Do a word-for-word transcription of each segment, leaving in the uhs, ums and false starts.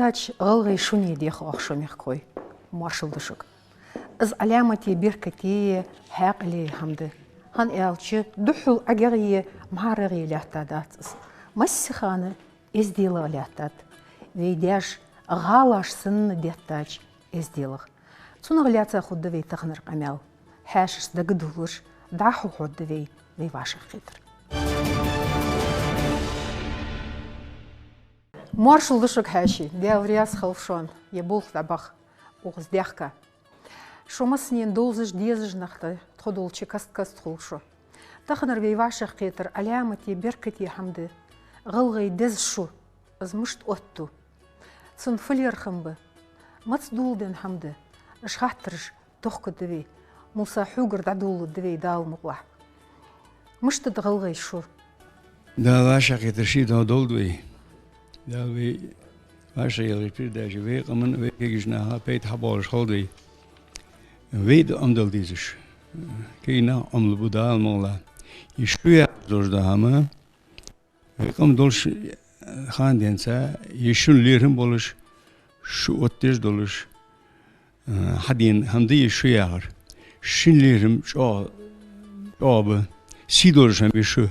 Кхача гӀалгӀай шуне дех оаха шо, мехкахой, моаршал да шуга. Из Ӏаламате, беркате, хьаькъале хӀама да. ХӀана аьлча, духхьал ӀогӀий, мхьарагӀий лаьттадац из. Массахана эзделагӀа лаьттад. Вай даьша гӀалаш санна деттача эзделагӀа. Цунах лаьца хургда вай таханара къамаьл. Хьаьшашца дагадоалаш, дӀахо хьоадергда вай, вай вӀашагӀкхетар. Моаршал да шуга, хьаьший, Даьла раьза хилва шоана, ер болх дӀабаха, укхаза даьхка. Шо массанена довзаш, дезаш нах да, тхо долча каст-каста хул шо. Таханара вай вӀашагӀкхетар Ӏаламате, беркате хӀама да. ГӀалгӀай деза шу, из мишта оттаду? Цун фу лерхӀам ба? Маца доладенна хӀама да? Уж хаттараш тохкаргда вай. Муса, хьогара дӀадоладергда вай, Дала мукъалахь. Мишта да гӀалгӀай шу? Дала вӀашагӀкхетар ший духьа долда вай. Дала вай вӀашагӀъеллача передаче вай къаман а, вай кагийча наха а пайда хьабоалаш хилда вай. Вай да Ӏомадала дезаш. Кагий нах Ӏомалургба, Дала мукъалахь. Из шу яхаш долаш да хӀама, вай къам долча хана денз, из шун лерхӀам болаш, шу оттадеш долаш, э, хьадена хӀама да из шу яхар. Шун лерхӀам чӀоагӀа, чӀоагӀа ба, сий долаш хӀама я шу.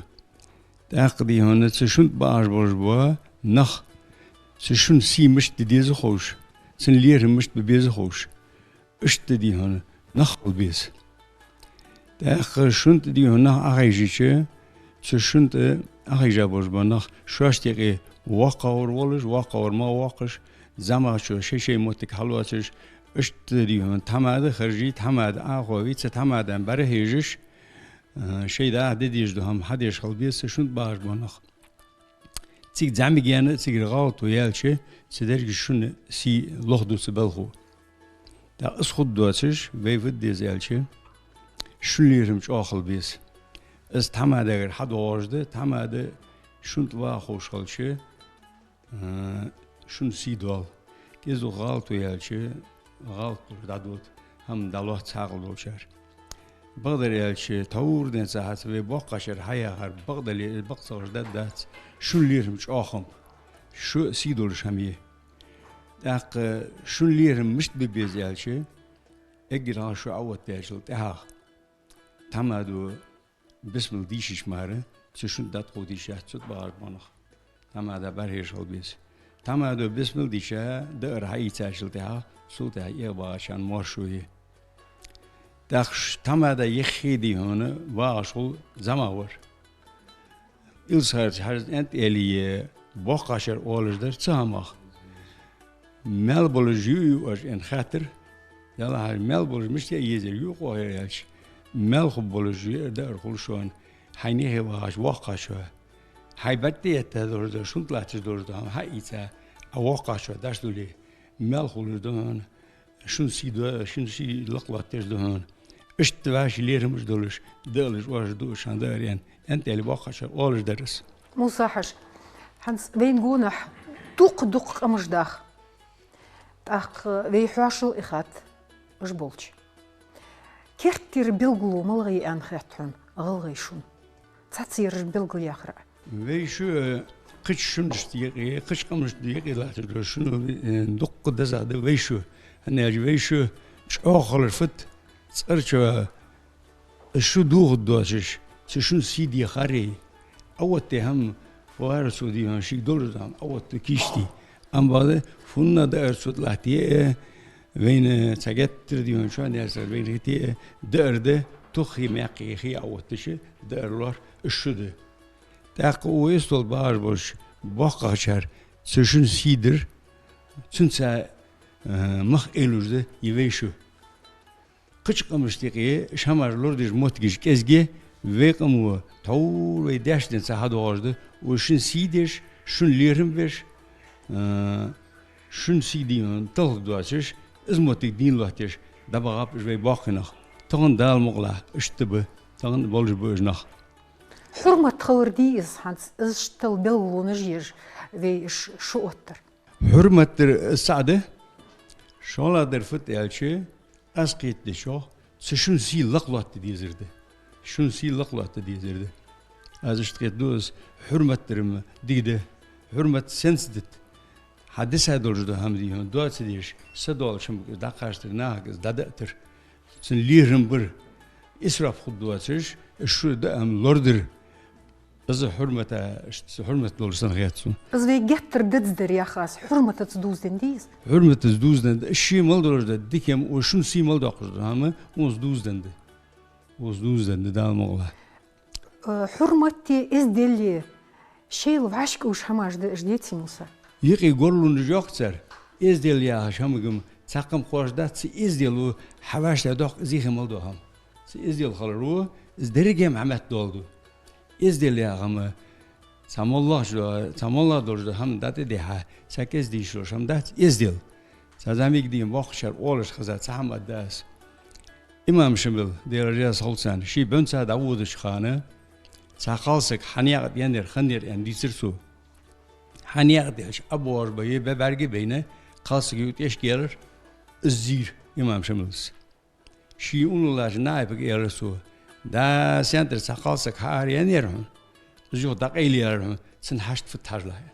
ТӀаккха, дий хьона, цу шун тӀа багӀаш болаш бола нах, цу шун сий мишта де деза ховш, цун лерхӀам мишта бе беза ховш, иштта, дий хьона, нах хила беза. ТӀаккха шун тӀа, дий хьона, нах Ӏохайшача, цу шун тӀа Ӏохайша болаш бола нах шоашта юкъе воккхагӀвар волаш, воккхагӀвар мел воккхаш, зӀамагӀчо шоай-шоай моттиг хьалоацаш, иштта, дий хьона, тхьамада харжий, тхьамада Ӏоховий, цу тхьамадан бӀарахьежаш, а, шоай дӀахо де дезаш дола хӀама хьадеш хила беза цу шун тӀа багӀаш бола нах. Цига зӀамига яьнна, цигара гӀалат яьлча, цу деррига шун сий лохду цу балхо. ТӀаккха из хургдоацаш, вай фу де деза аьлча, шун лерхӀам чӀоагӀа хила беза. Из тхьамадагара хьадоагӀаш да, тхьамада шун тӀа ваха ховш хилча, а, шун сий доал. КӀезига гӀалат яьлча, гӀалат долаш дӀадода, хӀама дӀалоац хьаькъал долчар. Бакъдар аьлча, тхьовра денз хьаца вай боккхагӀчар хьаяхар бакъдале, бакъ ца ховш даргдац, шун лерхӀам чӀоагӀа хӀама ба. Шу сий долаш хӀама я. ТӀаккха шун лерхӀам мишта бе беза аьлча, эггара хьалха шу Ӏооттадаьчул тӀехьагӀа тхьамадо бисмал дийшача мара, цу шун тӀа дӀатӀакхувдийша яц цу тӀа багӀаш бола нах. Тхьамада бӀарахьежаш хила беза. Тхьамадо бисмал дийша, даар хьаийцачул тӀехьагӀа, цул тӀехьагӀа эгӀабагӀачарна моаршо е. ТӀаккха ш-, тхьамада юххе, дий хьона, багӀаш хул зӀамагӀвар. Илсхарча Хьажа ТӀаьнтӀаьле боккхагӀчар оалаш дар цу хӀамах. Маьл болаш юий оаш аьнна хаьттар. Даьла Хьажа, маьл болаш мишта я езар, юий-кх оаха ер аьлча, маьл хургболаш яр даар хул шоана, хьайна юххе вагӀаш воккхагӀчо. Хьай бӀарга тӀаэтта долаш да, шун тӀа латташ долаш да хӀама хьаийца, Ӏа воккхагӀчоа даш дале, маьл хулаш да хьона, шун сий до-, шун сий лакхлоаттадеш да хьона. Иштта вӀаший лерхӀамаш долаш, даалаш оаш дуаш хьан даар аьнна, ТӀаьнтӀаьле боккхагӀчар оалаш дар из. Муса-Хьажа, хӀанз вайна гонахьа дукха-дукха къамаш дах. ТӀаккха вай хьоашал а хатт, уж болча. Керттера белгало малагӀа я аьнна хет хьона гӀалгӀай шун? Цхьацца ераш белгалъяхар Ӏа. Вай шу, э, кхыча шунашта юкъе, кхыча къамашта юкъе латташ дола шун, э, дукха дезагӀа да вай шу. ХӀана аьлча вай шу чӀоагӀа хилар фуд, цкъарчоа шу дохаргдоацаш, цу шун сий дехаре, Ӏооттадаь хӀама, вара цо дийхьа шийга долаш да хӀама Ӏооттаду кийчде. Амма бакъда, фуннагӀа даар цу тӀа латте а, вайна цхьа геттара дийхьа чоандаьсар вайна хете а, даар да, тоххе, маькхе хий Ӏооттадича, даар лоархӀ, из шу да. ТӀаккха укх эстол багӀаш болча боккхагӀчар цу шун сий дар, цунца, э, мах эйлуш да из вай шу. Кхыча къамашта юкъе шамаш лорадеш моттигаш кӀезига, вай къамо тхьовра вай даьшта денз хьадоагӀаш да, укх шун сий деш, шун лерхӀам беш, а, шун сий дийхьа талхаргдоацаш, из моттиг дийна лоаттадеш дӀабагӀаб уж вай боккхий нах. Тахан Дала мукъалахь иштта ба, тахан болаш ба уж нах. Хьурмат хилар дий из хӀанз, иштта белгалонаш еш вай ш-, шу оттар? Хьурмат дар из цаӀ да. ШоллагӀдар фуд аьлча, аз кхетадечох, цу шун сий лакхлоаттаде дезар да. Шун сий лакхлоаттаде дезар да. Аз иштта кхетаду из, хьурмат дар-м дика да. Хьурмат сенца дита? Хьа дисса долаш да хӀама дий хьона, доацаш деш, са долча хӀамага из дӀакхачийтар, нахага из дӀадийтар. Цун лерхӀам бар. Исраф хургдоацаш, из шура даа хӀама лорадар. Из хьурмата, ш-, хьурмат долаш санна хет сона. Из вай геттара деза дар яхаш, хьурматаца дувзаденна дий из? Хьурматаца дувзаденна да, ше мел долаш да, дика хӀама, ва шун сий мел доаккхаш да хӀама, укхаза дувзаденна да. Укхаза дувзаденна да, Дала мукъалахь. Э, хьурмате, эздели шоайла вӀашкаухаш хӀамаш да уж, деций, Муса? Юкъе горлонаш йоах цар, эздел яхаш хӀамага-м цхьаккха-м кхоачаш дац, цу эздело хьа вӀаштӀехьа доаккх из хӀама мел дола хӀама. Цу эздел хиларо из деррига-м хьа метта дола да. Эздел яха хӀама, цхьа моллагӀа, цхьа моллагӀа долаш дола хӀама дӀатӀадихьа, цхьа кӀезига дийша йолаш хӀама дац эздел. Цхьа зӀамига дийна боккхагӀчар оалаш хеза цхьа хӀама да аз. Имам Шамил, Даьла раьза хилва цунна, ше бӀунца дӀаводача хана, цхьа кхалсаг хьанаькъа тӀа енна яр, хиннаяр аьнна дийцар цо. Хьанаькъа тӀа аьлча, абоагӀаш ба е бе бӀарга байна, кхалсаг юкъе тӀехьашка елар, из зийра имам Шамила. Ший унал латтача наӀибага аьлар цо: «Да, сентар цхьа кхалсаг хьаара енна яр хьона, из юха дӀакъайлаяьлар хьона, цун хьашт фуд хьажалахь».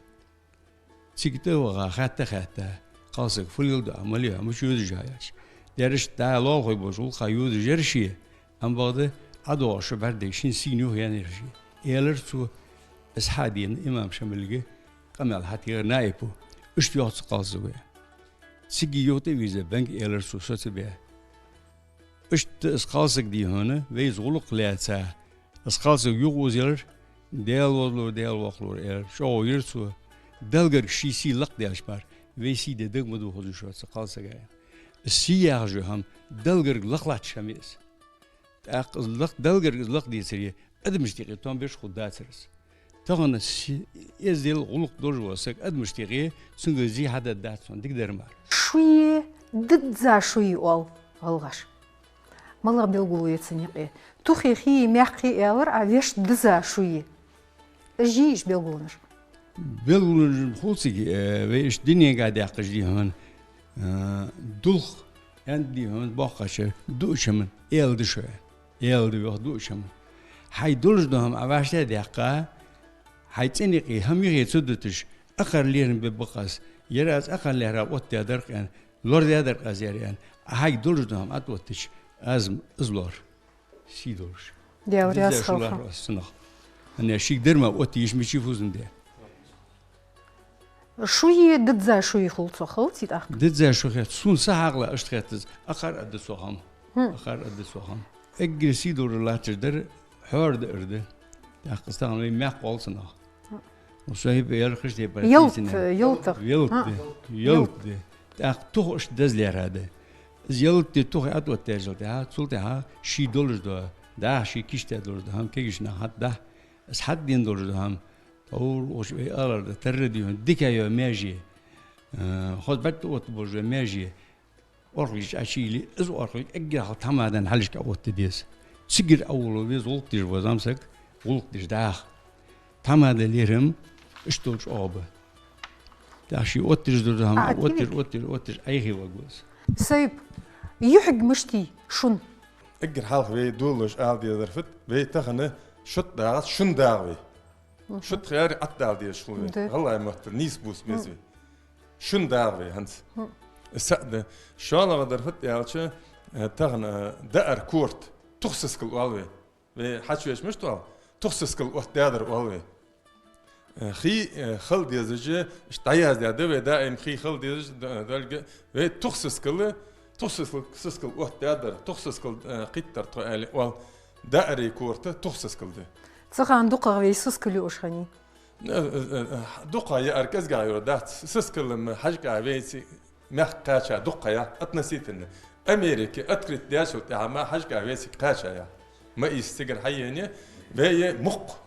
Цига тӀа а ваха, хаьтта а хаьтта, кхалсаг фу леладу, мала я, мича йодаш я аьлча. Дерригаш да лоалахой болаш гӀулакха йодаш яр ше, амма бакъда ӀодоагӀа шу бӀаргадайча шин сийна юха енна яр ше. Аьлар цо, из хьадена имам Шамилга къамаьл хьатӀера наӀибо. Иштта йоах цу кхалсаго. Цига юха тӀавийрза бӀарга аьлар цо, со ца бе. Иштта из кхалсаг дий хьона, вайца гӀулакх лаьца, из кхалсаг юхаозаелар, Даьла возалора, Даьла воккхалора, аьлар, чӀоагӀо йир цо, Далла гарга ший сий лакхдаьлча мара, вай сий де дага ма дувгӀа хозаш шоца кхалсага. Из сий яхаш йола хӀама Далла гарга лакха латташ хӀама я из. ТӀаккха из лакх-, Далла гарга из лакхдецаре, адамашта юкъе товш хургдацар из. Тахан си-, эздел, гӀулакх долаш вола саг адамашта юкъе, цунга зе хьадергдац хьона, дикадар мара. Шуи, дизза шуи оал гӀалгӀаша. МалагӀа белгало я цун юкъе? Тухи, хии, маькхи аьлар, а вешта дизза шуи. Уж йий уж белгалонаш? Белгалонаш хул цига, э, вай иштта дуненга даьккхача дий хьона, э, дулх, аьнна дий хьона, боккхагӀчар дуача хӀаман аьла да шоай. Аьла да йоах дуача хӀаман. Хьай долаш дола хӀама Ӏа вӀаштӀехьа даьккха, хьай цӀен юкъе хӀама юхе ца дуташ, акхар лерхӀам бергба-кх аз, ер аз акхар лаьрхӀа оттадаьдар-кх аьнна, лорадаьдар-кх аз ер аьнна, Ӏа хьайга долаш дола хӀама ӀотӀаоттача, аз-м из лор. Сий долаш. Даьла раьза хилва хьона. Дизза шу лархӀар аз цунах. ХӀана аьлча шийга дар мара оттае йиш мичай фу зун де. Шуи, дизза шуи хул цох, хилаций тӀаккха? Дизза шу хет, сона са хьакъала иштта хет из, акхар а да цох хӀама. Хм. Акхар а да цох хӀама. Эггара сий долаш латташ дар хьоара даар да. ТӀаккха из тахан вай маькх оал цунах. Хм. Ва со хӀипа яр хиш тӀе ялат, ялатах. Ялат да. Ялат да. ТӀаккха тух иштта деза лаьрхӀа да. Из ялат де тух ӀотӀаоттадаьчул тӀехьа, цул тӀехьа ший долаш дола, дӀахо ший кийчдаь долаш дола хӀама кагийча наха хьатӀадахь, из хьатӀадена долаш дола хӀама, тхьовра ухаш вай алар да, тарра дий хьона, дика йола маьже, э, хоза бӀарг тӀаотта болаш йола маьже, орхилгаш чу Ӏочуйийле, из орхилг эггара хьалха тхьамадан хьалхашка Ӏооттаде деза. Цигара Ӏовола веза гӀулакх деш вола зӀамсаг, гӀулакх деш дӀахо. Тхьамада, лерхӀам, иштта долча оаха ба. ТӀаккха ше оттадеш дола хӀама, а, оттадеш, оттадеш, оттадеш, Ӏайха вагӀа веза. Сайп, юхьиг мишта я шун? Эггара хьалха вай доаллаш ала дезар фуд, вай тахан шута дагӀац, шун дагӀа вай. Мгм. Шута хьаьра ӀотӀадала дезаш хул вай. Да. ГӀалгӀай меттала нийса бувца беза вай. Мгм. Шун дагӀа вай хӀанз. Мгм. Из са а да. ШоллагӀа дар фуд аьлча, э, тахан, э, даар, корта, тух сискал оал вай. Вай хьачувеча мишта оал? Тух сискал оттадаьдар оал вай. Э, хий, э, хила дезаш, иштта дӀаяздаь да вай даим, хий хила дезаш, д-, долга, вай тух сискал, тух сискал, сискал оттадаьдар, тух сискал, э, кхийттар тхо аьле оал. Даари корта тух сискал да. Цу хана дукхагӀа вай сискал юаш хиннай? Э, э, э, э, дукха яар кӀезигагӀа юар дац. Сискал-м хьажкъа вайца мехка кхаьча дукха я, относительно. Америке открыть даьчул тӀехьа мара хьажкъа вайцига кхаьча я. Ма ийс цигара хьаене, вай мукх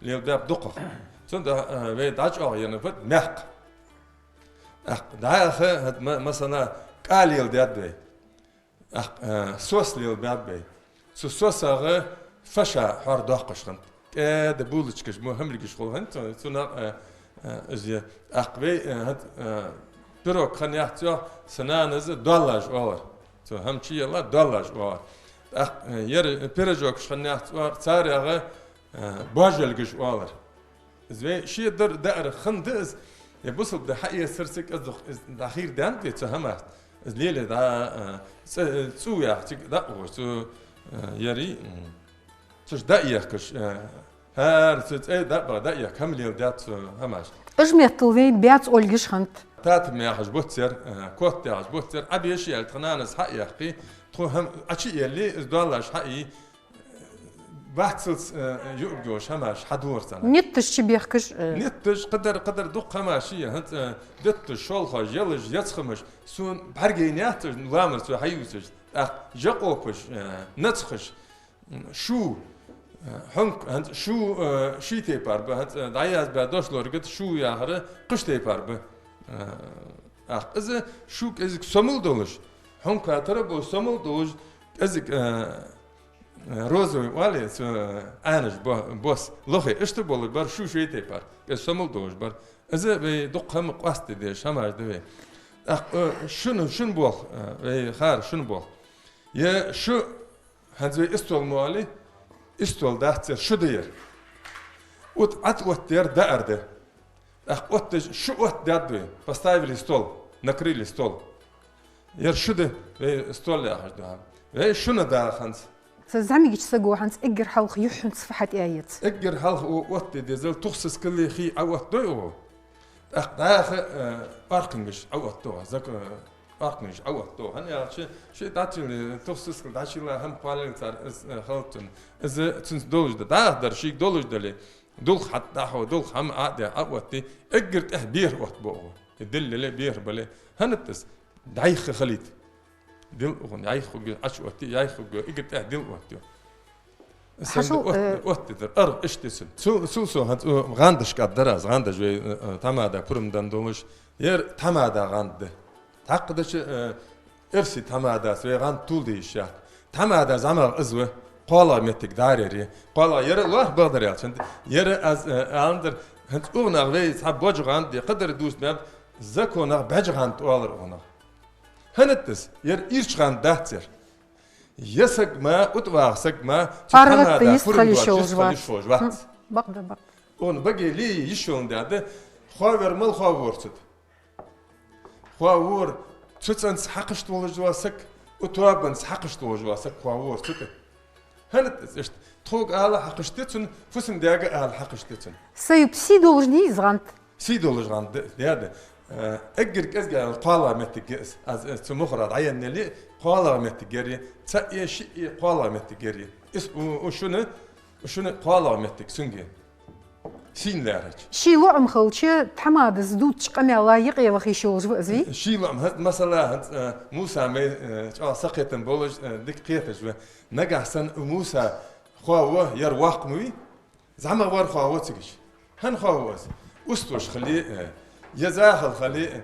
лелабаьб дукхагӀа. Цудухьа, э, вай дӀачӀоагӀъенна фуд мехка. ТӀаккха дӀахо, хӀаьта ма-, масала, кӀа леладаьд вай. ТӀаккха, э, сос лелабаьб вай. Цу сосагӀа фаша хьоар доаккхаш хиннад. КӀаьда булочкаш мо хӀамилгаш хул хиннад цу-, цунах, э, э, из. ТӀаккха вай, э, хӀаьта, э, пирог хиннаяц йоах, са нанас доаллаш оалар. Цу хӀама чу елла доаллаш оалар. ТӀаккха, э, ер пирожокаш хиннаяц оалар, царех, э, божалгаш оалар. Из вай шедар даар хиннад из, Е бусалба да хьаэцар цига, из дукха, из дӀахийра даьннад вай цу хӀамашта. Из лелае дӀа, э, цӀ-, э, цӀу яхача цига дӀа а гӀо, цу, э, яри, м, цу дӀа а ехкаш, э, хӀара цу цӀе дӀа а баха, дӀа а ехка, хӀама леладаьд цу хӀамашта. Уж меттел вайна баьца олгаш хиннад. Татам яхаш буц яр, э, кот яхаш буц яр, Ӏабеша аьлча тха нанас хьа а яьккхе, тхо хӀама Ӏочуйоалае, из доаллаш хьа а йий, бац цунца, э, юург йолаш хӀамаш хьадора царна. Нитташ чубехкаш, э. Нитташ, кхыдар, кхыдар дукха хӀамаш я, хӀанз, э, дитташ, шолхаш, ялаш, яцхамаш, сона бӀаргаяйнаяц уж, ламаз цо хьаювцаш, тӀаккха жакъопаш, э, нацхаш, м, шу, э, хьунка, хӀанз шу, э, ший тайпара ба, хӀанз, э, дӀаязбаь дошлоргда шу яхар кхыча тайпара ба. Э, тӀаккха из шу кӀезига сомал долаш, хьунка тара бола сомал долаш, кӀезига, э, э, розовый оалий, цу, э, Ӏаьнаш бо-, бос, лохе, иштта болаш бар шу ший тайпара, кӀезига сомал долаш бар. Из вай дукха хӀама къоастаде дезаш хӀамаш да вай. ТӀаккха, э, шун, шун болх, э, вай хӀара шун болх. Е шу, хӀанз вай истол ма оалий, истол дац ер, шу да ер. Ут Ӏат оттадар даар да. ТӀаккха оттадеш шу оттадаьд вай, поставили стол, накрыли стол. Ер шу да, вай стол яхаш да хӀама. Вай шуна да хӀанз. Са зӀамигача саго хӀанз эггара хьалха юххьанца фу хьатӀаэц? Эггара хьалха о-, оттаде дезал тух сискал хий Ӏаоттадой оаха. ТӀаккха дӀахо, э, аркхангаш Ӏаоттадо, зак-, э, аркхангаш Ӏаоттадо. ХӀана аьлча, ший дӀачуйилла, тух сискал дӀачуйилла, хӀама кхоалийла цар, из, э, хала цунна. Из цунца долаш да. ДӀахо дар шийга долаш дале, дулх хьатӀадахьа, дулх хӀама Ӏа а даь, Ӏаоттаде, эггара тӀехьа берхӀа оттабу оаха. Е дилла яле, берхӀа бале. ХӀана аьлча из дӀайха хилийта. Дил ухун, яйх хугга, Ӏочуоттае, яйх хугга, эггара тӀехьа дил оттаю. Хьажал, сенна отт-, э, оттадар, аргӀа иштта да цун. Цу-, цул совгӀа хӀанз, э, гӀандашка дар аз, гӀандаш вай, э, э, тхьамада пурам дан долаш, ер тхьамада гӀанд да. Цхьаккха дача, э, эрсий тхьамадас вай гӀанд тувладе йиш яц. Тхьамада зӀамагӀа из ва, кхоалагӀа моттиг дар ер. КхоалагӀа ер лоархӀ бакъдар аьлча, ер аз, э, аландар, хӀанз укханах вай цхьа божа гӀанд е кхыдар дувца баьб, законах бежа гӀанд оалар укханах. ХӀана аьлча из, ер ирча гӀанд дац ер. Е саг ма, утӀа вагӀа саг ма, цу аргӀатта тхьамада йистхила пурам йиш йолаш вац. Йистхила йиш йолаш вац. Хм, бакъда, бакъда. Укхун баге ле йиш йолаш да, хоавар мала хоавора цу тӀа. Хоавора цу цӀенца хьакхашта волаш вола саг, укх тоабанца хьакхашта волаш вола саг хоавора цу тӀа. ХӀана аьлча из иштта, тхога ала хьакхашта цун, фусам-даьга ала хьакхашта цун. Са юб сий долаш дий из гӀанд? Сий долаш гӀанд да, да, да. Э, эггара кӀезига аьлча кхоалагӀа моттиг я из. Аз, э, цу мухӀара дӀаенна яле, кхоалагӀа моттиг ер я. ЦаӀ е, шиъ е кхоалагӀа моттиг ер я. Из у, у шуна, у шуна кхоалагӀа моттиг цунга я. Сийна лаьрхӀача. Ший лоӀам хилча, тхьамадас дувцача къамаьла юкъе ваха йиш йолаш ва из вий? Ший лоӀам, хӀа-, масала, хӀанз, э, Муса май, э, чӀоагӀа сакхетам болаш, э, дика кхеташ ва. Нагахьа санна Муса хоаву, ер воккха ма вий? ЗӀамагӀа вар хоаву цига. ХӀана хоаву из? Усташ хиле, э, е захал хиле, э,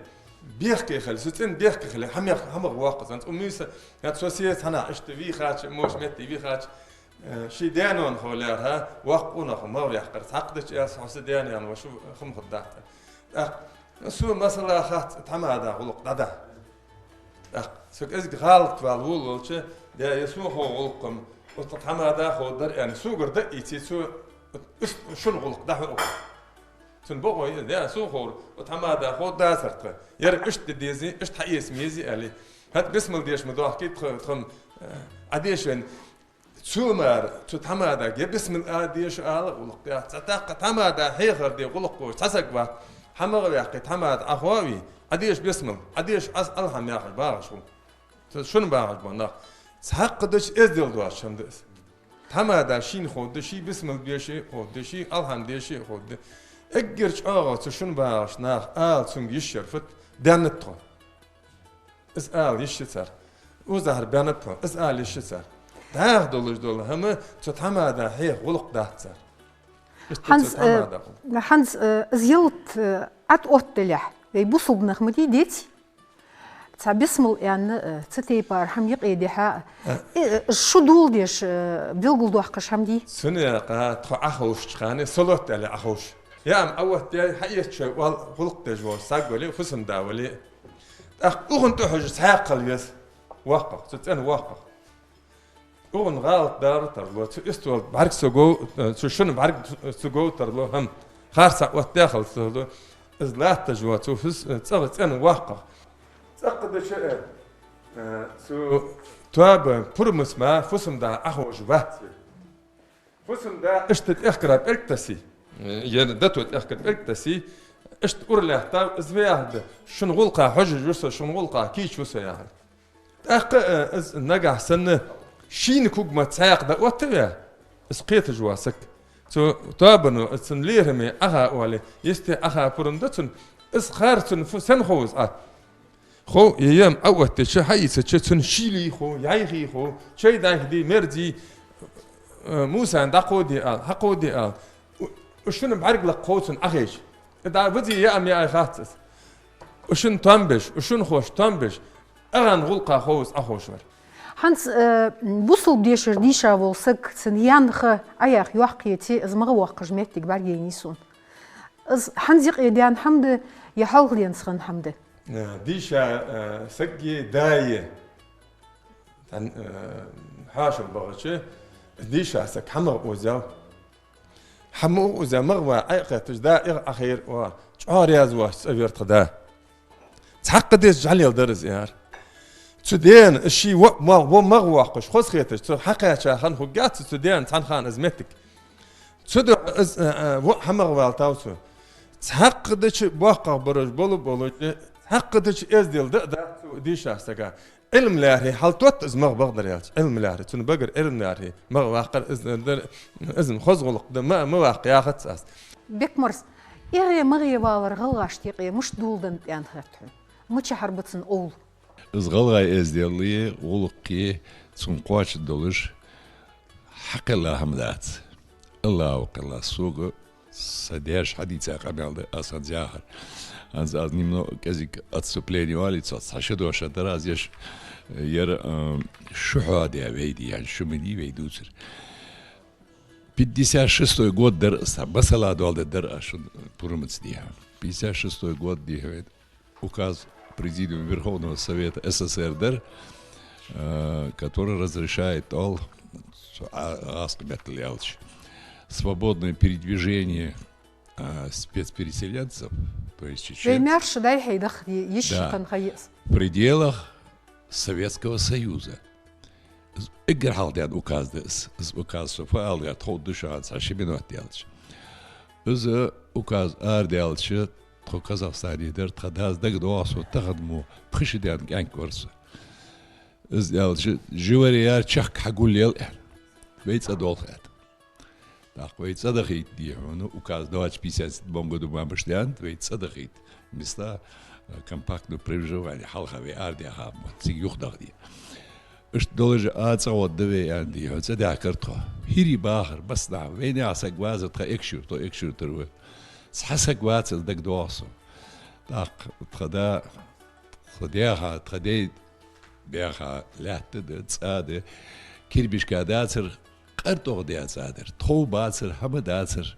бехке хиле, цу цӀен бехке хиле, хӀамех-, хӀамагӀа воккха из. ХӀанз у Муса, хӀанз со сеца хьанахь иштта вийхача, мош метте вийхача, э, ший даь-ноанахо лаьрхӀа, воккха унахо ма ваьккхар. Цхьаккха дача аьлча, хьо са даь-наьна ва, шу хӀама хургдац. ТӀаккха сона, масала, хац тхьамада гӀулакх дӀадахьа. ТӀаккха со кӀезига гӀалат вала волавелча, да, е сона хов гӀулакх-м, оцу тхьамада ховргдар аьнна, согара дӀа а ийце, цо, ис-, шун гӀулакх дӀахьу оаха. Цун бокъо я, да, сона ховр, оцу тхьамада ховргдацар тха. Ер иштта де дезий, иштта хьаэца ма езий аьле. ХӀанз бисмал деш ма доахкий тха, тхо-м, э, Ӏадеша вайна. Цу мара, цу тхьамадага е бисмал а деша ала гӀулакх яц. Цхьа тӀаккха тхьамада хьехар де гӀулакх волаш цхьа саг вац. ХӀамагӀа ваьккхе, тхьамада Ӏохоаве, Ӏадеша бисмал, Ӏадеша аз алхьам яхаш багӀаш хул. Цу шун багӀаш бола нах. Цхьаккха дача эздел доацаш хӀама да из. Тхьамада шийна ховргда, ший бисмал беша ховргда, ший алхьам деша ховргда. Эггара чӀоагӀа цу шун багӀаш наха ала цунга йиш яр фуд, даьннад тхо. Из ала йиш я цар. Укхазахьара баьннаб хьо, из ала йиш я цар. ДӀахо долаш дола хӀама цу тхьамада хьеха гӀулакх дац цар. Иштта цу хӀанз, э, тхьамада гӀулакх. ХӀанз, э, из ялат, э, Ӏат оттаделехь, вай бусалба нах ма дий, деций? Цхьа бисмал аьнна, э, цу тайпара хӀама юкъе дихьа, э, э, шу доладеш, э, белгалдоаккхаш хӀама дий? Цу наькъа тхо Ӏоховшача хана, салот аьле Ӏоховш. Е ам Ӏаоттаяьй, хьаэцача оал гӀулакх деш вола саг вале, фусам-да вале. ТӀаккха укхунна тӀахьожаш цхьаькха хила веза. ВоккхагӀа, цу цӀен воккхагӀа. Укхун гӀалат дара тарлу, цу истола бӀарг ца гов-, цу шун бӀарг ца гов тарлу, хӀама харцахьа оттадаь хила тарлу. из латташ ва цу фус-, цӀагӀа цӀена воккхагӀа. ЦӀаккха дича, э, э, цу тоаба пурамаца ма фусам-да Ӏоховш вац. Фусам-да иштта тӀехкара пӀелг тесса, э, ер дато тӀехкара пӀелг тесса, иштта ура лаьттав, из ма яхалда: «Шун гӀулакха хьожаш ва со, шун гӀулакха кийча ва со», — яхаш. ТӀаккха, э, из нагахь санна шийна кугма цхьаькха дӀаоттаваь, из кхеташ вола саг. Цу тоабано, из цун лерхӀаме Ӏоха оале, йисте Ӏоха пурам да цунна, из хар цунна фу сенна хов из Ӏа. Хов, е ям Ӏооттача, хьаийцача, цунна шийла хов, яйхий хов, чай дайхаде, мерзий, э, Мусана дӀакховде ала, хьакховде ала. У-, уж шун бӀарг лакха хов цунна Ӏохайча. Да, вази яа ма яа хац из. Уж шун там беш, уж шун хош там беш, эгӀан гӀулакха хов из Ӏоховш вар. ХӀанз, э, бусалба дешар дийша вола саг, цун янха Ӏояха йоккха еце, из магӀа воаккхаш моттиг бӀаргаяйнай сона. Из хӀанз юкъе даьнна хӀама да, е хьалха денз хинна хӀама да? Э, дийша, э, саг е, да е. Тан, э, хьоашал багӀача, дийша саг хьа магӀа озъял. Хьа магӀа озъяь, магӀа ваь Ӏайкхетташ да, эгӀа Ӏохайра, ва, чӀоагӀа раьза воацаш цӀавера тха да. Цхьаккха деза жӀалел дар из, яхар. Цу дена ший воӀ магӀа, во магӀа воаккхаш, хоза хеташ, цу хьакхаьча хана хургьяц цу дена цхьан хана из моттиг. Цудухьа из, э, э, воӀ хьа магӀа валийтав цо. Цхьаккха дича боккхагӀбараш бола-болча, цхьаккха дича эздел да а дац цу дийша сага. Ӏилма лаьрхӀа хьалтотт из магӀа, бакъдар аьлча. Ӏилма лаьрхӀа, цун багара Ӏилма лаьрхӀа магӀа ваккхар из дар, из хоза гӀулакх да, ма, ма ваккха яхац аз. Бекмарза, эгӀе-магӀе валар гӀалгӀашта юкъе мишта доладеннад аьнна хет хьона? Мичахьара ба цун овла? Из гӀалгӀай эздели, гӀулакхи цун кхоачаш долаш хьакхелла хӀама дац. АллахӀа кхелла, сога са даьша хьадийца къамаьл да аз хӀанз яхар. ХӀанз аз немного кӀезига отступление оалий цох, цхьа ши дош дар аз еш, ер, э, шу хьоадаь вай дий, яьнна шу ма дий вай дувцар. Пятьдесят шестой год дар, са масала доаладергдар аз шун пурамаца дий хьона. Пятьдесят шестой год дий хьона, указ Президиума Верховного Совета СССР дар, э, который разрешает, оал, а, гӀазкхий меттала аьлча, свободное передвижение, э, спецпереселенцев, то есть чеченцев. Вай маьрша дӀай-хьай даха йиш я хинна ха я из. Да. В пределах Советского Союза. Из эггара хьалха даьнна указ да из. Из указ со фу ала веза, тховдаш хӀанз цхьа ши минот даьлча. Из указ арадаьлча, тхо Казахстане дар, тха дас дагадоагӀа сона тахан мо, пхи шу даьнна кӀаьнк вар со. Из аьлча, жи варе яр, чехка хьагулъел аьнна. Вай цӀадолх аьнна. ТӀаккха вай цӀадахийта дий хьона, указ доацаш пятьдесят седьмом году ма баш даьннад, вай цӀадахийта. Места, э, компактного проживания, хьалха вай арадаьха мотт, цига юхадаха дий. Иштта долаш а цӀагӀа гӀоргда вай аьнна дий хьона, цӀадаьхкар тхо. ХӀирий бахар, массанахьа, вайнаьха саг вацар тха Экажкъонгий, тхо Экажкъонгий тара ва. Цхьа саг вацар дагадоагӀа сона. ТӀаккха тха да, тха даьха, тха дай баьха лаьтта да, цӀа да, кирбишка дацар, къартӀогӀа даь цӀа дар. Тхов бацар, хӀама дацар.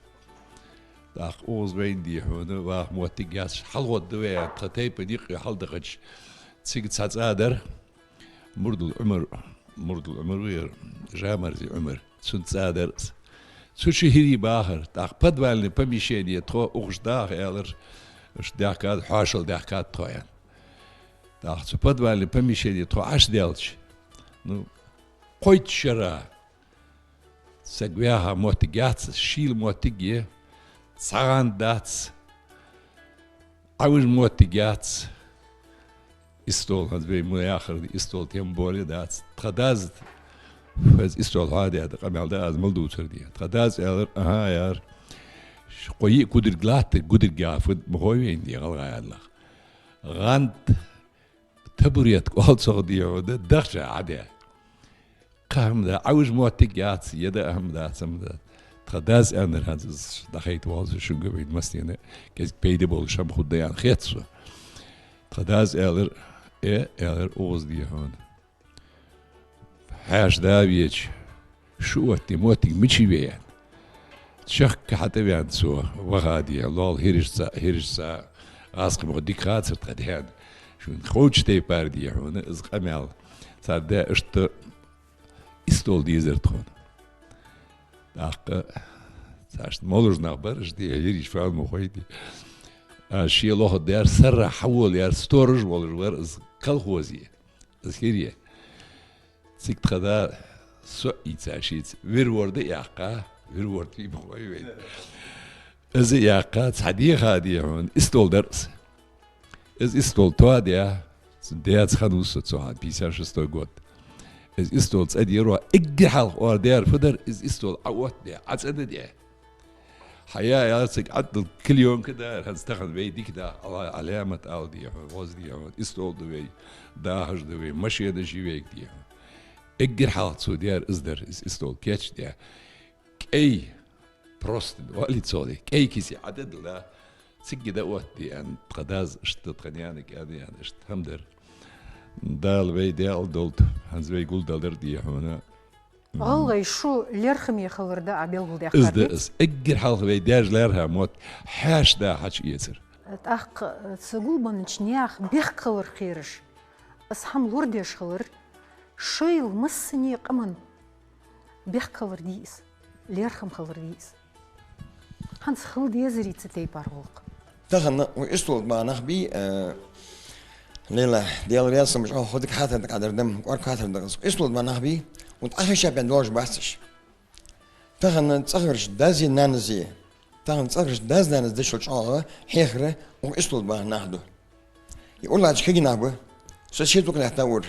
ТӀаккха укхаза вайна дий хьона, ваха моттиг яц, хьалгӀоргда вай аьнна, тха тайпан юкъе хьалдахача, цига цхьа цӀа дар. Мурдал Ӏумар, Мурдал Ӏумар вий ер, Жамарзий Ӏумар, цун цӀа дар из. Цу чу хӀирий бахар, тӀаккха подвальный помещение тхо укхаза даха аьлар, иштта даьхкад, хьоашал даьхкад тхо аьнна. ТӀаккха цу подвальный помещение тхо Ӏочудаьлча, ну, кхойтта шера саг ваьха моттиг яц, шийла моттиг я, цхьа гӀанд дац, Ӏовижа моттиг яц. Истол, хӀанз вай ма яхар, истол тем более дац. Тха дас, хӀанз истол хьоадаь да, къамаьл да аз мел дувцар дий. Тха дас аьлар, аха, яр. Кхо-йиъ кудриг латтар, кудриг яха фуд ма хой вайна дий, гӀалгӀай аьлча. ГӀанд, табуретка оал цох дий хьона, дахча Ӏодаь. Кхы хӀама да, Ӏовижа моттиг яц, е даа хӀама дац, хӀама дац. Тха дас аьннар хӀанз из дӀахайта воалл со шуга, вайна массанена кӀезига пайда болаш хӀама хургда аьнна хет сона. Тха дас аьлар, э, аьлар, укхаза дий хьона. Хьаьша да веча, шу оттаде моттиг мича я вай аьнна. Чехка хьатӀаваьнна цо, ваха дий хьона, лол хӀирашца, хӀирашца, гӀазкхий мо дика хацар тха даьна. Шун ховча тайпара дий хьона, из къамаьл. Цар да иштта истол дезар тхона. ТӀаккха царшта молаш нах бар уж дий, хӀирий, шоана ма хой дий. А, ше лохадаьр, саррахьа хьаволаяьр, сторож волаш вар из колхозе, из хӀире. Цига тха да соӀийца шийца вир ворда яьккха, вир ворда вий бахой вай. Из яьккха, цхьа деха, дий хьона, истол дар из. Из истол тоадаь, цу даьца хиннав со цу хана, пятьдесят шестой год. Из истол цӀа дера, эггара хьалха ор даьр фу дар, из истол Ӏаоттадаь, ӀацӀендаь. Хьая, яцаг Ӏадал клеёнка дар, хӀанз тахан вай дика да, Ӏала-, Ӏаламат ала, дий хьона, воз, дий хьона, истол да вай, дахаш да вай, машенаш я вайга, дий хьона. Эггара хьалха цо даьр из дар, из истол кечдаь. КӀай, просто, вали цо ли, кӀай кисе Ӏададла, цига да оттадаь, аьнна, тха дас иштта, тха наьнага аьнна, аьнна, иштта хӀама дар. Дала вай даьла долда, хӀанз вай гулдалар, дий хьона. ГӀалгӀай шу лерхӀаме хилар да Ӏа белгалдаьккхар, из да, дий? Из эггара хьалха вай даьша лаьрхӀа мотт хьаьша да хьачуэцар. ТӀаккха цу гулбеннача наьха бехк хилар кхераш, из хӀама лорадеш хилар, шоайла массане къаман бехк хилар дий из, лерхӀам хилар дий из. ХӀанз хила дезарий цу тайпара гӀулакх? Тахан укх истола тӀа баха нах бий, э, Лейла, Даьла раьза хилва, хьо дика хаттар да, къадар дам, кӀоарга хаттар да из. Укх истола тӀа баха нах бий, укх тӀа хьежжа бен долаш бац уж. Тахан цӀагӀарча даьзеи наьнеи, тахан цӀагӀарча даьзеи наьнеи деш йола чӀоагӀа хьехар укх истола тӀа баха нах да. Из уралача кагий нах ба, со ший дукха лаьтта ур.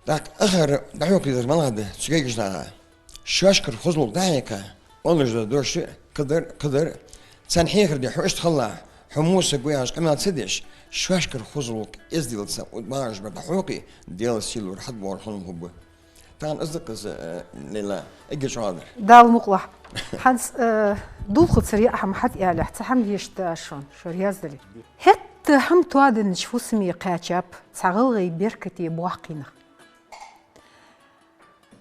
ТӀаккха ахар дӀахьокхийзар малагӀа да цу кагийча наха? Шоашкара хоза гӀулакх дӀахьекха, оалаш да дош, кхыдар, кхыдар. Царна хьехар де, хьо иштта хилалахь, хьо мусаг ва яхаш къамаьл ца деш, шоашкара хоза гӀулакх, эздел ца, багӀаш бар дӀахьокхий, Даьла сийлора хьатӀабоагӀар хьона хургба. Тахан из да-кх из, э, Лейла, эггара чӀоагӀа дар. Дала мукъалахь. ХӀанз, э, дулхаца яа хӀама хьатӀаялехь, цхьа хӀама дешаргда аз шоана, шо раьза дале. ХӀаьта хӀама тоаденнача фусаме кхаьчаб цхьа гӀалгӀай беркате боккхий нах.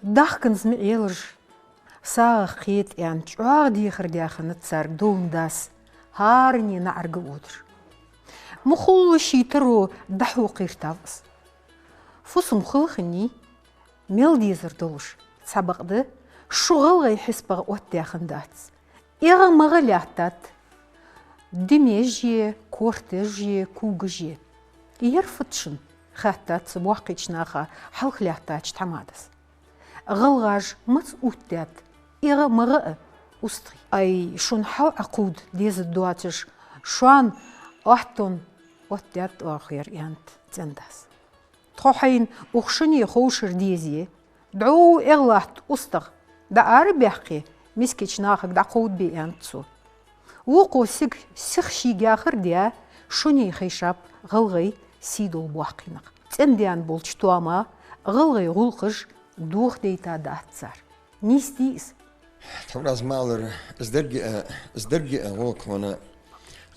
Дахканза миӀ елаш, сагӀа кхета аьнна, чӀоагӀа дехар даь хиннад царга довна дас, хӀаране наӀарга а водаш. Мухула ший таро дӀахьокха йиртав из. Фусам хала хиннай, мел дезар долаш, цхьабакъда, шу гӀалгӀай хьисапагӀа оттадаь хиннадац. ЭгӀа-магӀа лаьттад, димеш е, корташ е, кулгаш е. Ер фуд шун, хаьттад цу боккхийча наха хьалха лаьттача тхьамадас. ГӀалгӀаша маца оттадаьд эгӀа-магӀа а устагӀий? Ай, шун хьал Ӏокхувда деза доацаш, шоана оттон оттадаьд оаха ер, аьннад цӀен-дас. Тхо хьайна укх шуне ховшар дезе, дӀо эгӀа латта устагӀа дӀаарабаьккхе, мискача нахага дӀакховдабе, аьннад цо. Вокхо сига сиха шийга яхар даь, шуне хайшаб гӀалгӀай сий дола боккхий нах. ЦӀен-даьна болча тоама гӀалгӀай гӀулакхаш дохадайта дац цар. Нийса дий из? Тхьовра аз ма аллара, из деррига а, из деррига а гӀулакх хьона,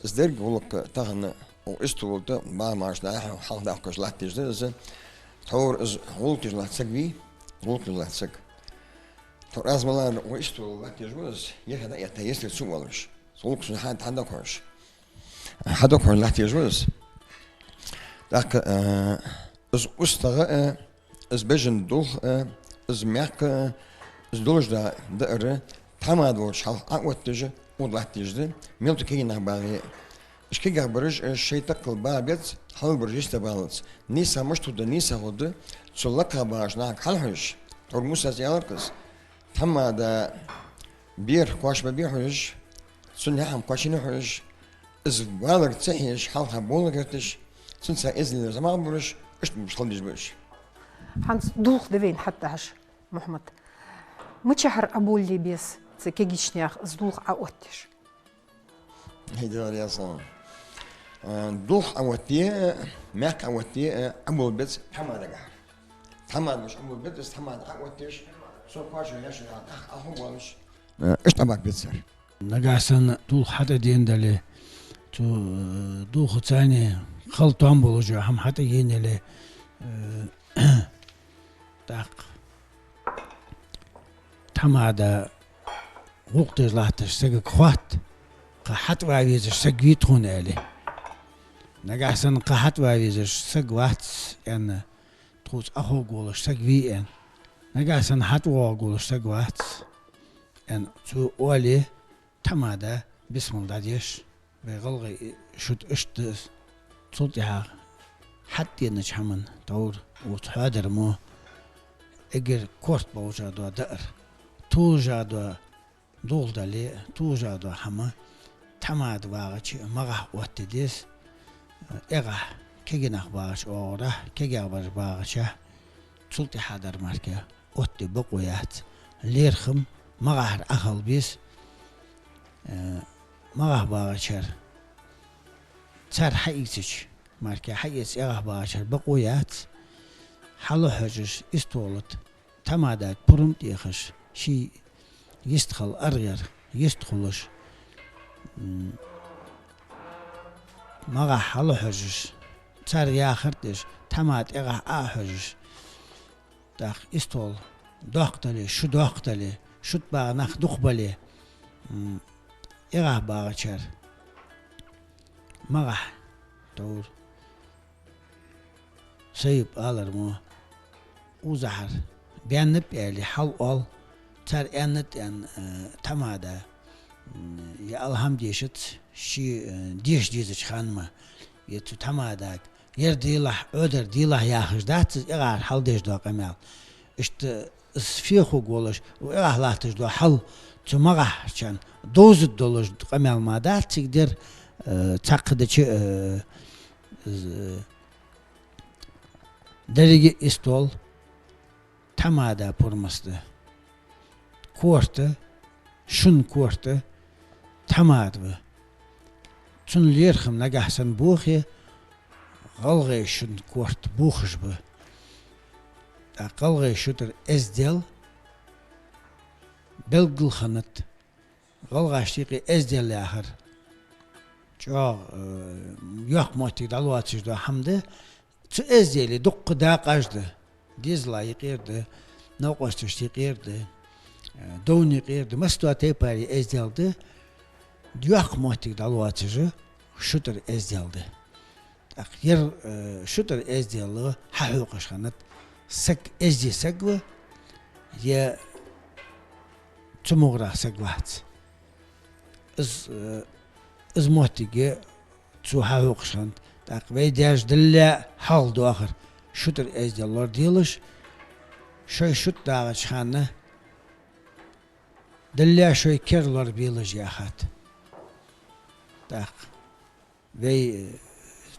из деррига гӀулакх тахан укх истола тӀа баха мара нах хьалхадаккхаш латташ да из. Тхьовра из гӀулакх деш латта саг вий, гӀулакх деш латта саг. Тхьовра аз ма аллара, укх истола латташ ва из, ехьа дӀаэтта, естер цу волаш. Из гӀулакх цунна хьа-, хьадаккхаш. Хьадаккхаш латташ ва из. ТӀаккха, э, из устагӀа а, из бежан дулх а, из мехка а, из долаш да даар, тхьамада волча хьалха Ӏооттаеш, укхаза латташ да, мел ту кагий нах багӀе. Уж кагий бараш, э, шоай таккхал баха беза, хьалха бараш йисте балац. Нийса мишта хургда, нийса хургда, цу лакха багӀача нахага хьалхьежаш. Тхьовра Мусас аьлар-кх из: тхьамада бер кхоачашбе хьожаш, цун яхьам кхоачийна хьожаш, из валар ца хьежаш, хьалха бовла гӀерташ, цунца эздел еш замах бараш, иштта бараш хила дезаш ба уж. ХӀанз дулх да вайна хьатӀадахьаш, Мухьмад. Мичахьара Ӏоболале беза цу кагийча наьха из дулх Ӏооттаеш? Хьай, Даьла раьза хилва. Э, дулх Ӏооттае, мехка Ӏооттае, э, Ӏобола беза тхьамадагахьара. Тхьамада волча Ӏобола беза, из тхьамада Ӏооттаеш, цо кхоачаш яьший Ӏа-, Ӏа-, Ӏоховргволаш, э, иштта Ӏобаха беза цар. Нагахьа санна дулх хьатӀадена дале, цу, э, дулхаца цхьана хала тоам болаш йола хӀама хьатӀаена яле, э, тӀаккха тхьамада гӀулакх деш латташ сагага хоатт, кхы хьатӀавала везаш саг вий тхона, аьле. Нагахьа санна кхы хьатӀавала везаш саг вац, аьнна, тхоца Ӏоховргволаш саг вий, аьнна. Нагахьа санна хьатӀавоагӀаргволаш саг вац, аьнна, цо оале, тхьамада бисмал дӀадеш, Вай гӀалгӀай шуд иштта да из. Цул тӀехьагӀа хьатӀаденача хӀаман товр оцу хьоадар мо, эггара корта болча доа даар, тулжа доа дулх дале, тулжа доа хӀама тхьамада вагӀача магӀахьа оттаде деза, эгӀахьа кегий нах багӀача оагӀорахьа, кегий нах багӀача, цул тӀехьа дар мара оттаде бокъо яц. ЛерхӀам магӀахьара Ӏохайла беза, э, магӀахьа багӀачар цар хьаийцача, мара хьаэца эгӀахьа багӀачар бокъо яц. Хьалхьожаш, истола тӀа тхьамадага пурам тӀехаш, ший йистхила аргӀар йистхулаш, м, магӀахьа хьалхьожаш, цар яхар деш, тхьамада эгӀахьа Ӏохьожаш, тӀаккха истола доккха дале, шу доккха дале, шуд багӀа нах дукха бале, м, эгӀахьа багӀачар магӀахьа товр. Сайп алар мо, укхазахьара баьннаб аьле хьал оал, цар аьннад аьнна, э, тхьамада, м, е алхьамдешац, ший, э, деша дезача хана ма, е цу тхьамадага, ер делахь, Ӏодар делахь яхаш дац из эгӀахьара хьалдеш доа къамаьл. Иштта из фехуг волаш, эгӀахьа латташ доа хьал цу магӀахьарчарна довзаргдолаш къамаьл ма дац цига дер, э, цхьаккха дича, э, З-, деррига а истола тхьамада пурмаста. Корта, шун корта тхьамада ва. Цун лерхӀам нагахьа санна бохе, гӀалгӀай шун корта бохаш ба. ТӀаккха гӀалгӀай шудар эздел белгалханат. ГӀалгӀашта юкъе эздел яхар чӀоагӀа, э, йоккха моттиг дӀалоацаш доа хӀама да. Цу эзделе дуккха дакъаш да. Дезала юкъера да, новкъосташта юкъера да, э, довна юкъера да. Масса доа тайпара эздел да. Йоккха моттиг дӀалоацаш шудар эздел да. ТӀаккха ер, э, шудар эздел хьахьокхаш хиннад, саг эздий саг ва, е цу мугӀарах саг вац. Из, э, из моттиг цо хьахьокхаш хиннад. ТӀаккха вай даьша дӀалелла хьалха доахар шудар эздел лораделаш, шоай шуд дагӀача хана дӀалелла шоай кер лорабелаш яхад. ТӀаккха вай, э,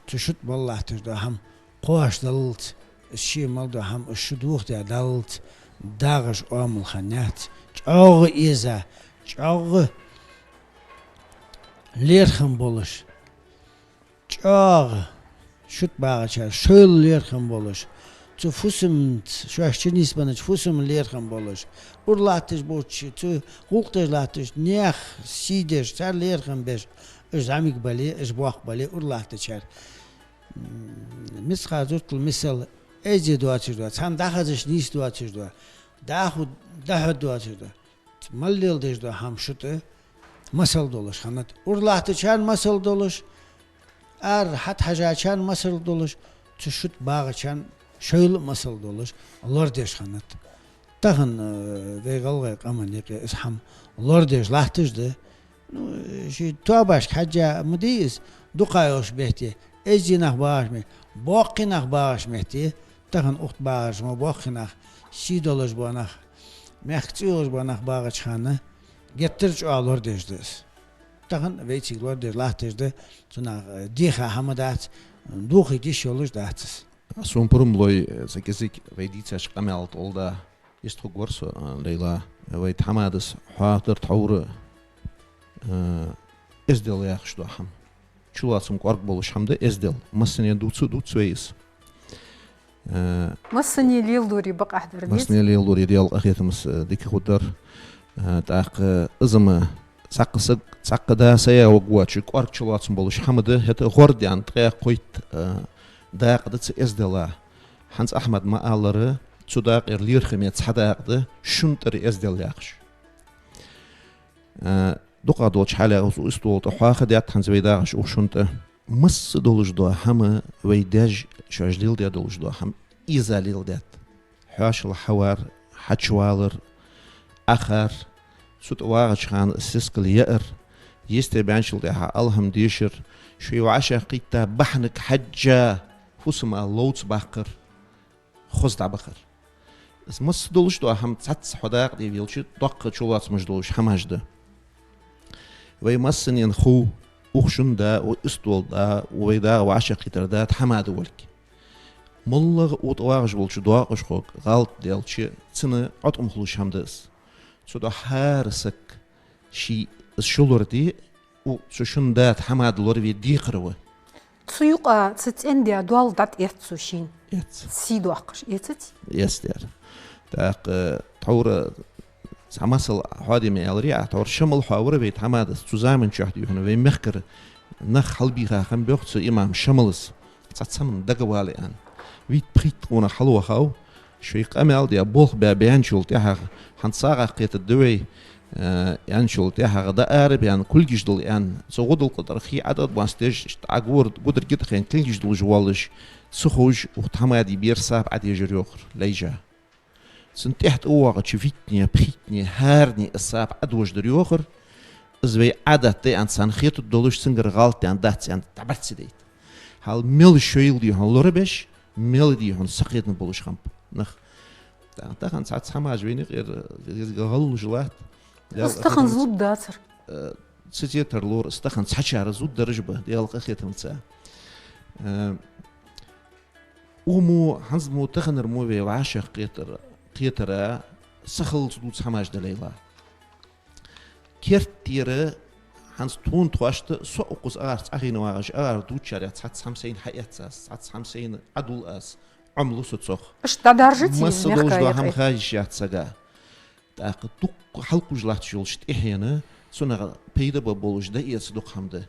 цу шуд мел латташ доа хӀама кхоачаш даллалца, из ше мел доа хӀама из шу дохадаь даллалца дагӀаш оамал хиннаяц. ЧӀоагӀа эза, чӀоагӀа лерхӀам болаш, чӀоагӀа шуд багӀачар шоайла лерхӀам болаш, цу фусамца, шоаш чу нийсбеннача фусама лерхӀам болаш, ура латташ болча, цу гӀулакх деш латташ, наьха сий деш, цар лерхӀам беш, уж зӀамига бале, уж боккха бале, ура латтачар. М, мискъа зуртал мисал, эздий доацаш доа, цхьанна дӀахазаш нийса доацаш доа, дӀахо дӀахьо доацаш доа. Мел леладеш доа хӀама шуд масал долаш хиннад. Ура латтачарна масал долаш, ара хьатӀахьежачарна масал долаш, цу шуд багӀачарна шоайла а масал долаш лорадеш хиннад. Тахан, э, вай гӀалгӀай къаман юкъе из хӀама лорадеш латташ да. Ну, ший тоабашка хьежжа ма дий из, дукха йолча метте, эздий нах багӀача метте, боккхий нах багӀача метте, тахан укх тӀа багӀаш мо боккхий нах, сий долаш бола нах, мехка цӀи йолаш бола нах багӀача хана, геттара чӀоагӀа лорадеш да из. Тахан вай цига лорадеш латташ да, цунах, э, деха хӀама дац, дохийта йиш йолаш дац из. Сона пурам лой, э, са кӀезига вай дийцача къамаьла тӀа олда. Иштта хургвар со, а, Лейла, вай тхьамадас хьоахадаьр тхьовра, а, эздел яхаш доа хӀама. Чулоацам кӀоарга болаш хӀама да эздел. Массане дувца, дувц вай из. А, массане леладаре бакъахьа дар, дий? Массане леладаре, Даьла къахетамца, а, дика хургдар. А, тӀаккха из-м цхьаккха саг, цхьаккха да сая варгвоацаш, кӀоарга чулоацам болаш хӀама да, хӀаьта гӀордаьнна ткъаь кхойтта, а, дакъа да цу эзделах. ХӀанз Ахьмада ма аллара, цу дакъера лерхӀаме цхьа дакъа да шун тӀара эздел яхаш. А, дукха долча хьале укх истола тӀа хьоахадаьд хӀанз вай дагӀаш укх шун тӀа. Масса долаш доа хӀама, вай даьша шоаш леладаь долаш доа хӀама эза леладаьд. ХьоашалгӀа хьавар, хьачувалар, Ӏохар, цу тӀа вагӀача хана сискал яар, Естте баьнначул тӀехьагӀа алхьам дешар, шоай вӀашагӀкхийтта бахьанга хьежжа, фусам-м ловца баккхар, хоза дӀабахар. Из масса долаш дола хӀама цхьацца хьо дакъа тӀа велча доккха чулоацамаш долаш хӀамаш да. Вай массанена хов, укх шун да, укх истола да, вай дагӀа вӀашагӀкхетар да тхьамада волга. МоллагӀа укх тӀа вагӀаш волча доакъашхо гӀалат даьлча, цунна Ӏоткъам хулаш хӀама да из. Цудухьа хӀара саг ший из шу лораде, укх цу шун да тхьамада лораве декхар ва. Цу юкъа цу цӀен-даь доал дӀатӀаэц цо шийна. Эц. Сий доаккхаш, эцац? Эц, дера. ТӀаккха тхьовра цхьа масал хьоадаме аьлар Ӏа, тхьовра Шамал хьоавар вай тхьамадас, цу заман чухь дий хьона вай мехкара нах хьалбийха хиннаб йоах цу имам Шамалас. Цхьацца хӀаман дагавала аьнна. Витт-пхийтта къонах хьалвахав, шоай къамаьл даь, болх баь баьнначул тӀехьагӀа, хӀанз сагӀа кхетаргда вай, э, аьнначул тӀехьагӀа, дӀаара баьнна, кулгаш дала аьнна, цу гӀудалкъа тӀара хий ӀотӀадбоастадеш, Ӏа гудар гитӀахайна кулгаш дулаш воаллаш, ца ховш, укх тхьамаде бер саба Ӏодежар йоахар лайжа. Цун тӀехьа тӀавоагӀача виттане, пхийттане, хӀаране из саба Ӏодожадар йоахар, из вай Ӏадат да аьнна царна хетаргдолаш, цунгара гӀалат даьннадац аьнна дӀабарццадайта. Хьал мел шоайла дий хьона лорабеш, мел дий хьона сакхетам болаш хиннаб нах. Та-, тахан цхьацца хӀамаш вайна юкъера гӀаллуш латт. Из тахан зуд дацар. Э, цу тетар лора, из тахан цхьачар зуд дараш ба, Даьла къахетамца. Э, Укх мо, хӀанз мо, таханара мо вай вӀашагӀкхетар, кхетара сахиллалца дувца хӀамаш да, Лайла. Керттера хӀанз тхона тхоашта, со укхаза агӀарца Ӏохайна вагӀаш, агӀар дувцачарех цхьацца хӀама сайна хьаэц аз, цхьацца хӀама сайна Ӏодул аз, Ӏомалу со цох. Иштта дӀадаржац масса долаш дола хӀама хьажа йиш яц сага. ТӀаккха дукха хьалкхувш латташ йолча тӀехьенна, цунах пайда ба болаш дӀаэца дукха хӀама да.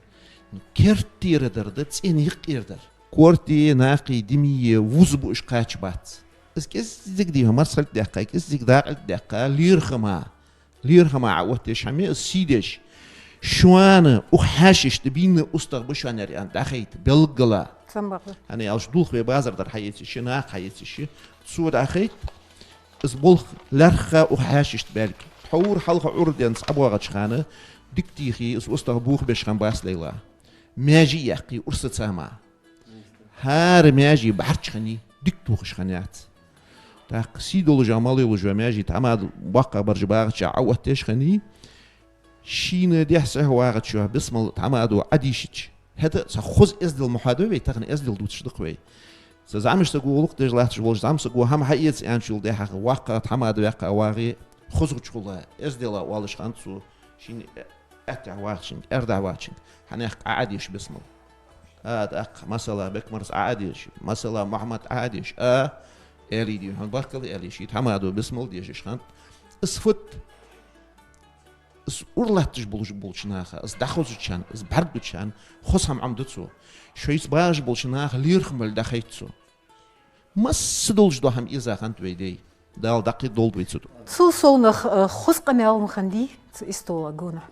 Керттера дар да, цӀен юкъера дар. Корта, накха, диме вуза буаш кхача бац. Из кӀеззига дий хьона марсхалда даьккха, кӀеззига дакъалда даьккха, лерхӀама, лерхӀама Ӏооттадеш хӀама я из, сий деш. Шоана укх хьаьшашта бийна устагӀа ба шоана ер аьнна дӀахайта, белггала. Цамбарла. ХӀана аьлча дулх вай базар тӀара хьаэца йиш я, накха хьаэца йиш я, цо дӀахайта. Из болх лаьрххӀа укх хьаьшашта баьлга. Тхьовра хьалха Ӏуйрренца ӀобоагӀача хана дика тийхе, из устагӀа бохабеш хиннабац, Лайла. Маьже яьккхе урсаца ма. ХӀара маьже бӀарчча хиннай, дика тохаш хиннаяц. ТӀаккха сий долаш а, мел йолаш а маьже тхьамада боккхагӀбараш багӀача Ӏооттадеш хиннай. Шийна дехьа-сехьа вагӀачоа бисмал тхьамада Ӏодийшача, хӀаьта а цхьа хоза эздел ма хьоадой вай, тахан эздел дувцаш да-кх вай. Цу зӀамига саго, гӀулакх деш латташ волча зӀамига саго хӀама хьаэца аьнначул тӀехьагӀа воккха, тхьамада ваьккха вагӀе, хозагӀча хул, эздела оалаш хиннад цо, шийна аьттехьа вагӀачунга, аьрдахьа вагӀачунга, хьанехк Ӏа Ӏодеша бисмал. А, тӀаккха, масала, Бекмарза Ӏа Ӏодеша, масала, Мухьаммада Ӏа Ӏодеша, а, аьле дий хьона, баркал аьле, ший тхьамада бисмал дешаш хиннад. Из фуд? Из ура латташ болаш болча наха, из дӀахозачарна, из бӀаргагучарна хоза хӀама Ӏомаду цо. Шоайца багӀаш болча наха лерхӀам бале дӀахайт цо. Масса долаш дола хӀама эза хиннад вай даьй. Дала даккхийта долда вай цу тӀа. Цул совнагӀа, э, хоза къамаьл ма хиннадий цу истола гонахьа.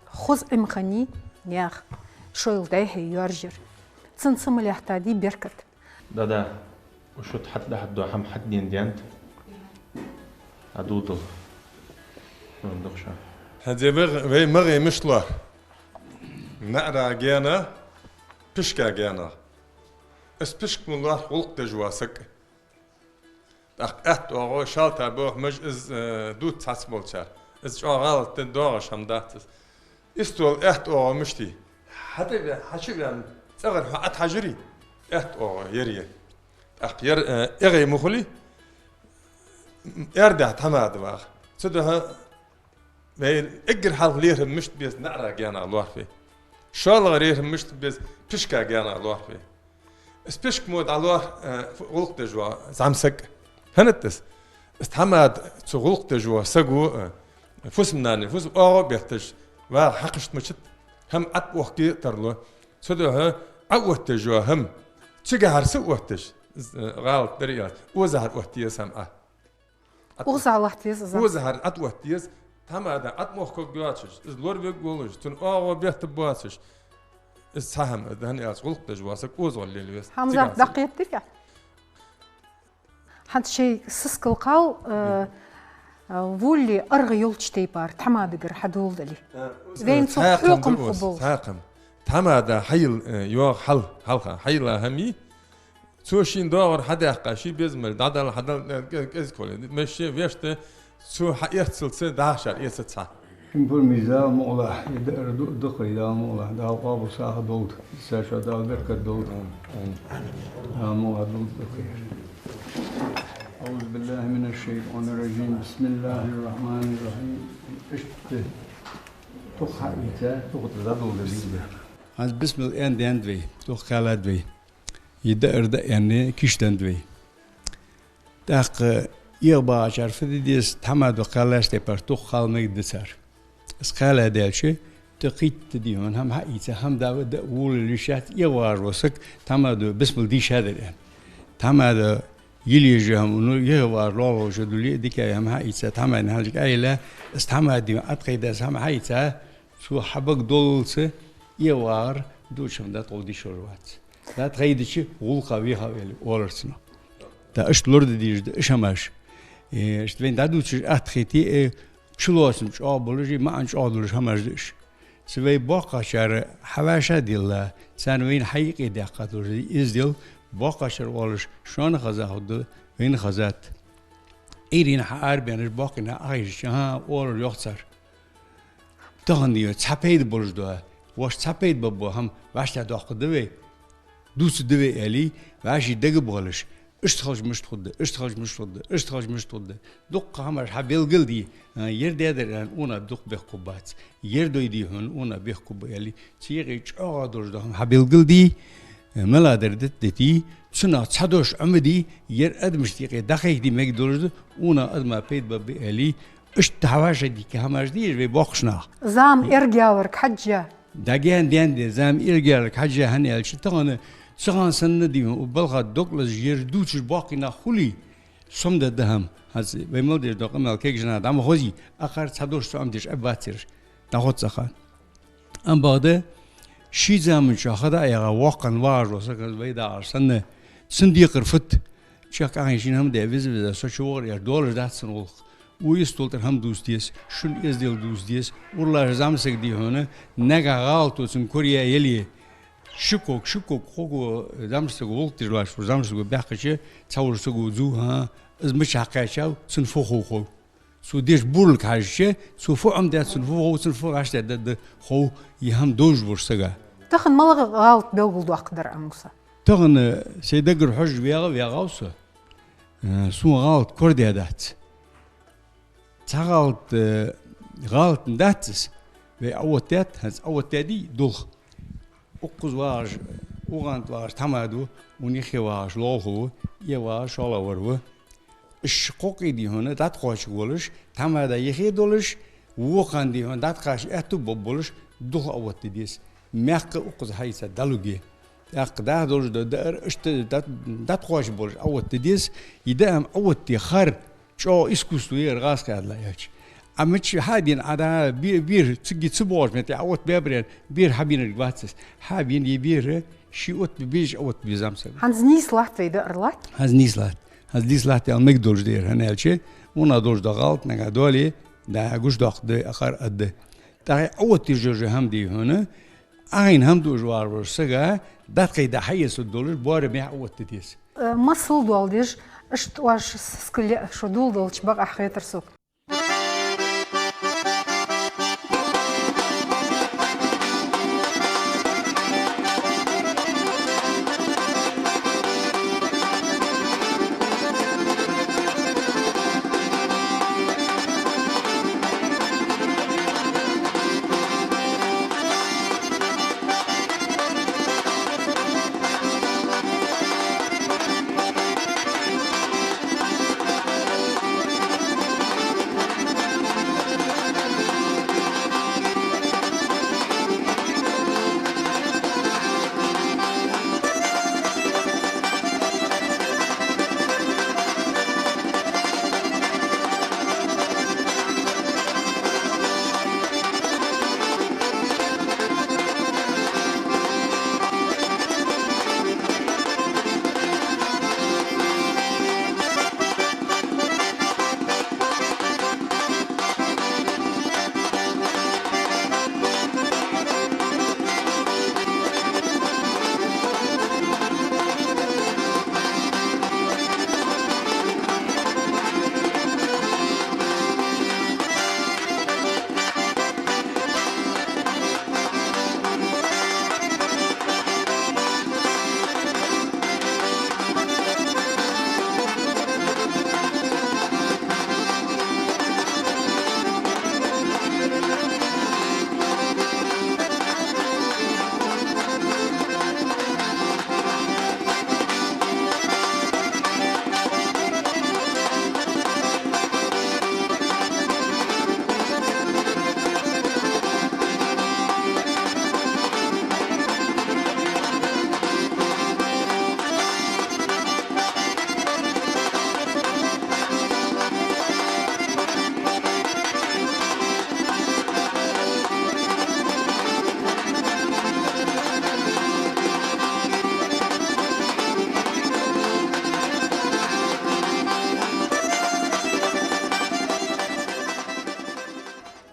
Хоза Ӏим хиннай наьха, шоайла дӀай-хьай йоаржаяр. Цунца ма лаьттадий беркат. Да-да, уж шута хьатӀадахьаргдола хӀама хьатӀадена даьннад. Ӏа дулдал. Хьона дукха ша. ХӀанз вай, вай магӀий мишта лоархӀ? НаӀара гаьна, пишка гаьна. Из пишка мо лоархӀ гӀулакх деш вола саг. ТӀаккха аьтта оагӀув, шалта боахамаш из, э, дувц цхьацца болчар. Из чӀоагӀа гӀалат да, доагӀаш хӀама дац из. Истола аьтта оагӀув мишта я? ХьатӀаве-, хьачувена, цӀагӀара хьо ӀотӀахьажарий, аьтта оагӀув ер я. ТӀаккха ер, э, эгӀий ма хулий, аьрдахьа тхьамада вагӀа. Цудухьа вай эггара хьалха лерхӀам мишта беза наӀара гаьна лоархӀе. ШоллагӀа лерхӀам мишта беза пишка гаьна лоархӀе. Из пишка мо дӀалоархӀ, э, фу-, гӀулакх деш вола зӀамсаг. ХӀанад из? Из тхьамада цу гӀулакх деш вола саго, э, фусам-нана, фусам-оагӀув а бетташ, вагӀа хьакхашта мачат, хӀама ӀотӀаохке а тарлу. Цудухьа Ӏооттадеш йола хӀама цигахьара са отташ, э, гӀалат дар а, озахьара оттае из хӀама Ӏа. Озахьара латта еза из. Озахьара ӀотӀаотта еза, тхьамада ӀотӀамохкаргйоацаш, из лоравергволаш, цун оагӀув беттаргбоацаш. Из цхьа хӀама, из, хӀана аьлча гӀулакх деш вола саг озагӀал лела веза. ХӀамзат, дӀакхетадий? ХӀанз шоай сискал кхал, э, А, вулли аргӀа йолча тайпара тхьамадагара хьадоладале. Э, вайна цу цхьа хӀама хьокхам да хубул. Цхьа хӀама. Тхьамада хьайла, э, йоагӀа хьал, хьалха, хьайла хӀама я. Цо шийна доагӀар хьадаьккха, ший безам мел дӀадала, хьадала, э, кӀе-, кӀезига хуле. Мешше вешта, цо хьаэццалца, дӀахо шийна эца цхьа. Шун пурам из Дала мукъалахь, из даар ду-, дукха я Дала мукъалахь, Дала къоабал сагӀа долда, из шоай Дала беркат долда. Амин. Дала мукъалахь долда дукха я. أعوذ بالله من الشيطان الرجيم. بسم الله الرحمن الرحيم. Иштта тух хьаийца, тух тӀа дӀадоладалийта. ХӀанз бисмилла аьнна даьннад вай, тух кхаьллад вай. Из даар дӀааьнна, кийчденнад вай. ТӀаккха эгӀабагӀачар фу де деза, тхьамада кхаьллача тайпара тух кхала мегаргда цар. Из кхаьлла даьлча, тӀаккха кхийтта дий хьона хӀама хьаийца, хӀама дӀа-, дӀа-, вулалуш яц, эгӀавагӀаш вола саг тхьамада бисмилла дийшадар аьнна. Тхьамада йилежа хӀама, ну, эгӀавагӀаш лолхуша дуле а дика я, хӀама хьаийца, тхьамадина хьалхашка Ӏайла, из тхьамада дий хьона Ӏатхайда, из хӀама хьаийца, цо хьабагадоаллалца, эгӀавагӀар дувцаш хӀама дӀатӀахьо дешаш вац. ДӀатӀахайдача, гӀулакха вехав аьле, оалар цунах. ТӀаккха иштта лораде дезаш да уж хӀамаш. Э, иштта вайна дӀадувцаш атта хете, э, чулоацам чӀоагӀа болаш, маӀан чӀоагӀа долаш хӀамаш да уж. Цу вай боккхагӀчар хьавӀашагӀделла, царна вайна хьаюкъедаьккха долаш да из эздел, боккхагӀчар оалаш, шоана хеза хургда, вайна хезад. Ӏуйрийна хьаарабаьнна уж боккхийна Ӏохайшача, хӀа, оалар йоах цар. Тахан дий хьона цхьа пайда болаш да, вӀаши цхьа пайда бергбола хӀама вӀаштӀехьадоаккхаргда вай, дувцаргда вай аьле, вӀаший дагабоалаш, иштта хилча мишта хургда, иштта хилча мишта хургда, иштта хилча мишта хургда. Дуккха хӀамаш хьабелгалде, а, ер даьдар аьнна, унахьа дукха бехк хургбац, ер дой дий хьона, унахьа бехк хургба аьле, цу юкъе чӀоагӀа долаш дола хӀама хьабелгалде, э, мел дар дита дите, цунах цхьа дош Ӏомаде, ер адамашта юкъе дӀакхайкаде мегаргдолаш да, унахьа адама пайда баргба аьле, иштта хьавӀашагӀдийхка хӀамаш да уж вай боккхагӀча наха. Зама эргаяларга хьежжа. ДӀагаьна даьннад, зама эргаяларга хьежжа, хӀана аьлча тахан, цу хана санна дий хьона, балха дог лазаш ер дувцаш боккхий нах хуле, сомадаргда хӀама. ХӀанз вай мел деш дола къамаьл кегий наха дӀа ма хозий, акхар цхьа дош цу Ӏомадеш Ӏеббацар уж, дӀахоз цхьа хана. Амма бакъда, ший заман чухь хада а яха, воккха вагӀаш вола саг, вай дагӀаш санна, цун декхар фуд, чехка Ӏохайшача хӀама даь, виза-виза, со чу вахар яхаш, долаш дац цун гӀулакх. Укх йистол тӀара хӀама дувца деза, шун эздел дувца деза, уралаш зӀамсаг дий хьона, нагахь гӀалато цун кора яь яле, ши ког, ши ког, кхо ког зӀамсага гӀулакх деш латташ вола зӀамсаго баьккхача, цхьаволча саго зув, хӀа, из мичахьа кхаьчав, цунна фу хов хов. Цо деш бурлага хьежача, цо фу Ӏомадаьд, цунна фу хов, цунна фу гӀаш даьд, да, да, хов, из хӀама довзаш волча сага. Тахан малагӀа гӀалат белгалдоаккхаргдар Ӏа, Муса? Тахан, э, сай даггара хьожаш ваьгӀа, ваьгӀав со. Э, сона гӀалат корадаьдац. Цхьа гӀалат, э, гӀалат дац из. Вай Ӏооттадаьд, хӀанз Ӏооттадаьдий дулх. Укхаза вагӀаш, укх гӀанд вагӀаш тхьамада ва, укхун юхе вагӀаш лолхо ва, е вагӀаш шоллагӀвар ва. Уж кхоккхий дий хьона дӀатӀакхоачаргволаш, тхьамада юхе долаш, вокханна дий хьона дӀатӀакхача аьттув бергболаш, дулх Ӏооттаде деза. Мехка укхаза хьаийца дӀалургья. ТӀаккха даха долаш дола даар иштта дӀа-, дӀатӀакхоачаргболаш Ӏооттаде деза. Из даар Ӏооттаде хар чӀоагӀа искусство я ер гӀазкхий, аьлча. Амма чу хьабена Ӏа да бе-, бер, цига ца богӀаш метте Ӏооттабаьбар аьнна, бер хьабенарг вац из. Хьабена из бер, ший оттабе безаш Ӏооттабе беза зӀамсаг. ХӀанз нийса латт вай даар, латт? ХӀанз нийса латт. ХӀанз нийса латт аьнна мегаргдолаш да ер, хӀана аьлча, унахьа долаш дола гӀалат нагахь доале, дӀа гучадоаккхаргда, акхар аргда. ТӀаккха Ӏооттаеш йола хӀама дий хьона, Ӏа хьайна хӀама дуаш вагӀаш волча сага дӀатӀакхайда хьаэцаргдолаш боарам бе Ӏооттаде деза. Э, масал доаладеш, иштта оаш с-, скале шо доладелча бакъахьа хетар сога.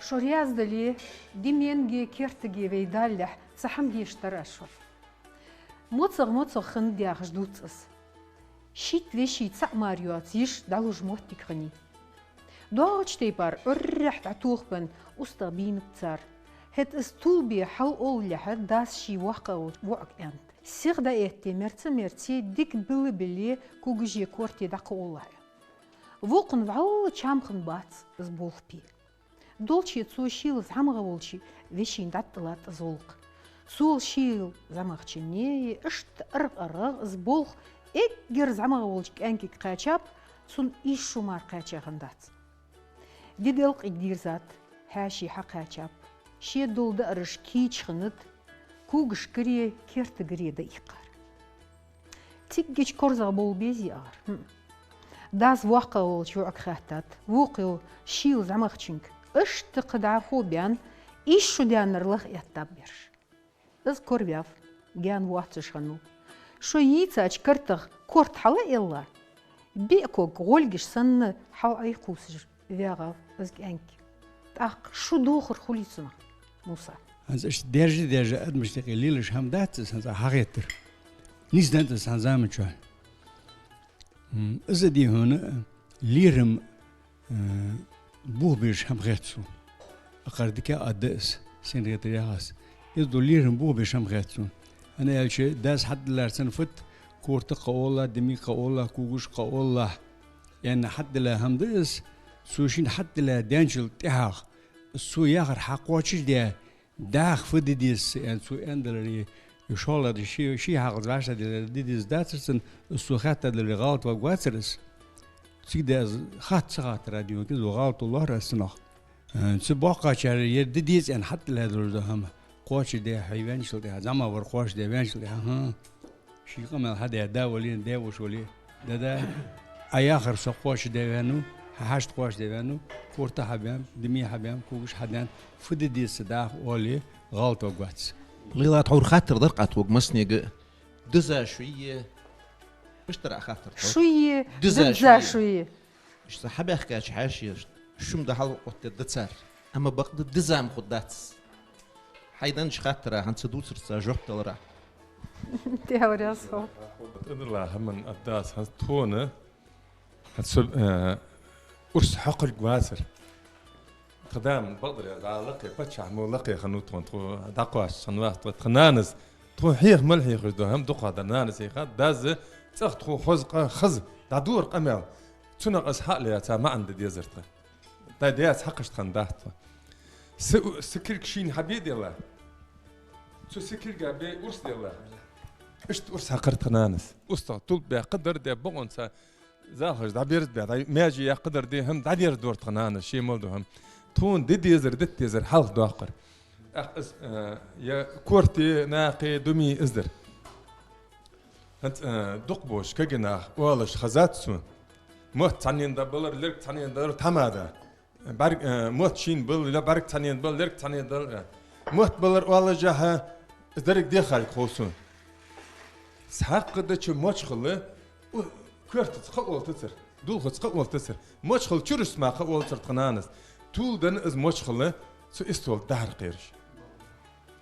Шо раьза дале, дименгеи кертагеи вай далалехь, цхьа хӀама дешаргдар аз шоана. МоцагӀа-моцагӀа хиннад яхаш дувц из. Шийтта веший цхьа а мара йоаца йиш дӀалуш моттиг хиннай. ДоагӀача тайпара Ӏуйррехь дӀатохабенна устагӀа бийнаб цар. ХӀаьта из тувлабе хьалъолалехьа дас ший воккха волча воӀага аьннад: «Сиха дӀаэтте, мерца-мерце, дика билла-билла когаше, корте дӀакхоалалахь». Вокхунна вӀалла чам хиннабац из болх бе. Долчча цо шийла зӀамагӀа волча вешийна дӀатӀадиллад из гӀулакх. Цо шийла зӀамагӀчуннеи иштта аргӀа-аргӀагӀа из болх эггара зӀамагӀа волча кӀаьнкага кхаьчаб, цунна ийс шу мара кхаьча хиннадац. Ди делкъе дийрзад, хьаьший хьакхаьчаб. Ше дола даараш кийча хиннад, когаш гаре, керта гаре дӀаийккхар. Циггача корзагӀа бовла безий акхар? ХӀм. Дас воккха волча воӀага хаьттад, вокхо шийла зӀамагӀчунга: «Иштта кхы дӀахо баьнна, ийс шу даьннар лаха эттаб бераш». Из кораваьв, гаьна воацаш хиннав. Шо йийцача картах корта хьалъаьлла, биъ ког гӀолгаш санна хьалъайкхувсаш ваьгӀав из кӀаьнк. ТӀаккха шу дохар хулий цунах, Муса? ХӀанз иштта даьржа-даьржа адамашта юкъе лелаш хӀама дац из, хӀанз хьахетар. Нийса дац из хӀанз заман чухь. М, из а дий хьона, лерхӀам, э, бохабеш хӀама хет сона. Акхар дика а да из, сенна хетар яхаш. Из дола лерхӀам бохабеш хӀама хет сона. ХӀана аьлча, дас хьатӀадиллар цунна фуд: «Корта кхоалалахь, диме кхоалалахь, когаш кхоалалахь», аьнна хьатӀадилла хӀама да из. Цо шийна хьатӀадилла даьнначул тӀехьагӀа, цо яхар хьакхоачашдаь, дӀахо фу де деза аьнна цо аьннадаларе, из шоллагӀа ший, ший хьакъал вӀаштӀехьадиллар, де деза дацар цунна, из цо хаьттадаларе гӀалатваргвацар из. Цига да из хатта ца хаттар а дий хьона, кӀезига гӀалат лоархӀар аз цунах. Э, цу боккхачар ер де деза аьнна хьатӀадилла долаш дола хӀама кхоачашдаь хьо ваьнначул тӀехьагӀа, зӀамагӀвар кхоачашдаь ваьнначул тӀехьагӀа, хӀа, ший къамаьл хьадаь, да вале, даь воша вале, да, да. Ӏа яхар со кхоачашдаь ваьннав, хьа хьашт кхоачашдаь ваьннав, корта хьабаьннаб, диме хьабаьннаб, когаш хьадаьннад, фу де деза дӀахо оале, гӀалатваргвац. Лела, тхьовра хаттар дар кхы тхога массанега: диза шуе? Мишта дар а хаттар тхьовра? Шуе, диза, диза шуе? Шуе. Иштта хьабаьхкача хьаьший шун дӀахьал оттаде да цар. Амма бакъда диза-м хургдац. Хьайна деннача хаттара хӀанз ца дувцар цар жоп даларах. Теория со. Тӏадилла хӀаман аддас хӀанз тхона, хӀанз со, э, урс хьокхаргвацар. Тха да-м бакъдар, да лакхе, паччахь мо лакхе хиннав тхона, тхо дӀакхоачаш хиннавац тхо, тха нанас, тхо хьеха мел хьехаш дола хӀама дукхагӀдар нанас хьийхад, дас цӀагӀа тхо хоза къа хаза дӀадора къамаьл. Цунах аз хьалаьца маӀан де дезар тха. Дай даьца хьакхашта хиннадац тхо. Са, са кулг шийна хьабе делла. Цу са кулга бе урс делла. Иштта урс хьакхар тха нанас. УстагӀа тулп баьккха дар де бокъонца залхаш дӀаберзабаь, дӀа-, маьже яккха дар де хӀама дӀадерзадора тха нанас, ше мел дола хӀама. Тхона де дезар, дита дезар хьалха доаккхар. ТӀаккха из, э, е корте, накхе, думе из дар. ХӀанз, э, дукха болча кагий наха оалаш хезад сона: мотт цхьанне да балар, лерг цхьанне да балар тхьамада. БӀарг, э, мотт шийна бала, е бӀарг цхьанне бала, лерг цхьанне бала, э. Мотт балар оалаш хьа, из деррига дехарг хов сона. Цхьаккха деча мочхала, у, коьртаца кхы оалийтацар, дулхаца кхы оалийтацар. Мочхала чурасма кхы оалацар тха нанас. Тувладенна из мочхала цу истола дӀахьар кхераш.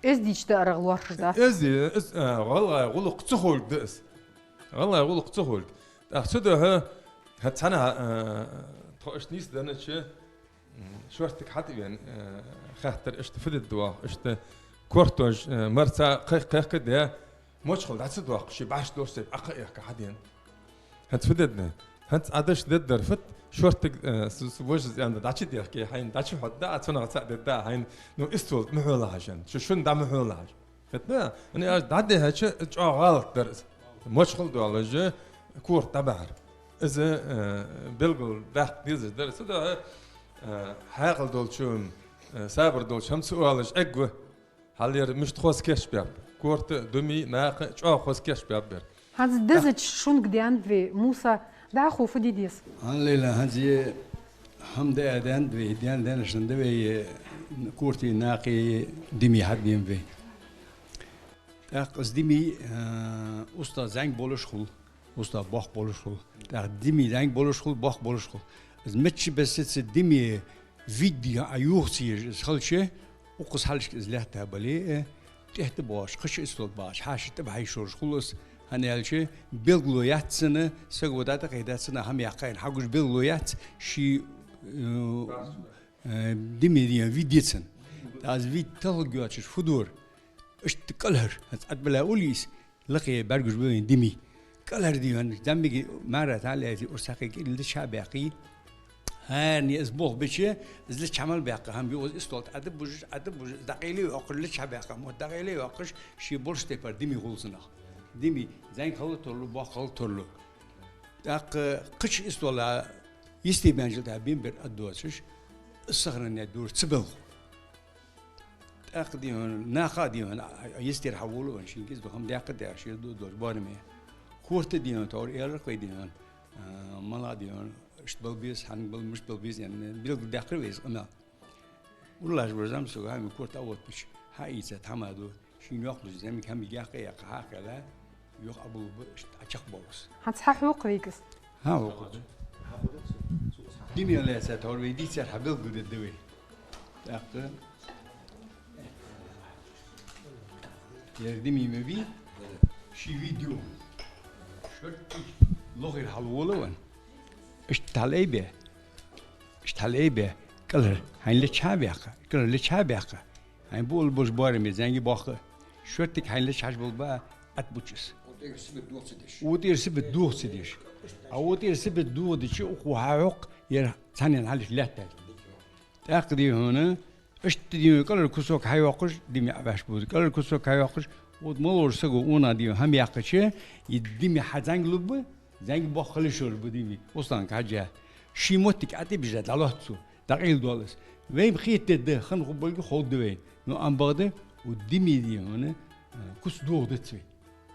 Эздийча даарах лоархӀаш дац? Эздий, из, а, гӀалгӀай гӀулакх ца ховлга да из. ГӀалгӀай гӀулакх ца ховлга. ТӀаккха цудухьа, хӀа, цхьаннахьа, а, тхо иштта нийсденнача, м, шорттига хьатӀавена, а, хаьттар, иштта фу де деза оаха, иштта кортош, а, марца кхайкха-кхайкха де, мочхала дӀа ца доаккха, ше бӀарчча долаш цепь Ӏокхаьча хьадена. ХӀанз фу де деза? ХӀанз Ӏа деш дергдар фуд, шорттига, э, с-, с-, вожаш аьнна дӀачудехке хьайна, дӀачухьоргда, а цунах цаӀ дергда хьайна, ну, истола тӀа ма хьоалахьаш аьнна, шу шун дӀа ма хьоалахьаш. ХӀаьта, ани аш дӀадехача чӀоагӀа гӀалат дар из. Мочхала доаллаш корта дӀабахьар. Из, э, белгалдаккха дезаш дар. Цудухьа, э, хьаькъал долчо, э, сабар долчо хӀама ца оалаш Ӏергва. Хьалера мишта хоза кийчбаьб. Корта, думи, накха чӀоагӀа хоза кийчбаьб бер. ХӀанз дезача шунга даьннад вай, Муса, дӀахо фу де деза? Хьалела, хӀанз е хӀама даа даьннад вай, даьнна даьннача хана да вай, е корти, накхи, дими хьадена вай. ТӀаккха из дими, а, устагӀа зӀамига болаш хул, устагӀа боккха болаш хул. ТӀаккха дими зӀамига болаш хул, боккха болаш хул. Из мичча беса цу дими вид дийхьа а юха ца еш из хилча, укхаза хьалхашка из лаьтта бале а, тӀехьа тӀабоагӀаш, кхыча истола тӀа багӀаш, хьаша тӀабахьийшараш хул из, хӀана аьлча, белгало яц цун, саго дӀатӀакхийда цунна хӀама яккха, хьагуш белгало яц, ший, э, э, диме дийхьа вид я цун. ТӀаккха из вид талхаргйоацаш фу дора? Иштта кӀалхара, хӀанз Ӏадбала улис, лакхе бӀаргагуш ба вайна диме. КӀалхара дийхьа, зӀамига мара тӀа лаьций, урс хьакхий, кӀирилда ча баьккхий. ХӀаране из болх бича, из лача мел баьккха хӀама юха из истола тӀа Ӏадбужаш, Ӏадбужаш, дӀакъайле йоаккхаш, лача баьккха мотт дӀакъайле йоаккхаш, ший болча тайпара диме хул цунах. Диме, зӀамига хала торлу, боккха хала торлу. ТӀаккха кхыча истола йисте баьнначул тӀехьа бен бер Ӏаддоацаш, из сохранять дора цу белхо. ТӀаккха дийхьа, наха а дийхьа, а, а, йистера хьавола вайна, шийна кӀезига хӀама даьккха а даь, ший ду-, долча боараме. Корта дийхьа, тхьовра аьлар-кх вай дийхьа, а, мала дийхьа, иштта бала беза, хӀана бала, мишта бала беза аьнна, белгалдаьккхар вай из къамаьл. Уралаш бар зӀамсаг, хӀама корта а оттабича, хьаийца тхьамада, шийна йоаккхача зӀамига хӀама яккха а яьккха, хьакхелла, юха Ӏобулларгба, иштта Ӏочакхбовлаш. ХӀанз хьахьокх вайга из? Хьахьокх. Диме лаьца тхьовра вай дийцар хьабелгалдергда вай. ТӀаккха ер диме ма бий, ший вид я. Шортта лохера хьалвола вайна. Иштта хьалайбе. Иштта хьалайбе. КӀалхара хьайна лача баьккха. КӀалхара лача баьккха. Хьайна буалла болча боараме зӀамига боккха. Шортта хьайна лача хьажа болабаь, Ӏадбуча из. ТӀера сибат дохац деш. О, тӀера сибат дохац деш. А о тӀера сибат дохадича, укхо хьахьокх, ер цхьаннена хьалхашка лаьттар. ТӀаккха дийхьа, иштта дийхьа кӀалхара кусок хьайоаккхаш, диме Ӏоваьш бувза. КӀалхара кусок хьайоаккхаш, вот малув саго унахьа дийхьа хӀама яьккхача, из диме хьа зӀамига лургба, зӀамига боккха хила йиш йолаш ба диме, устагӀа хьежжа. Ший моттиг ӀотӀабижа дӀалоац цо, дӀакъайладоал из. Вайна хетаргда, хӀана хургболга ховргда вайна. Ну, ам бакъда, у диме дийхьа, а, куц дохадац вай.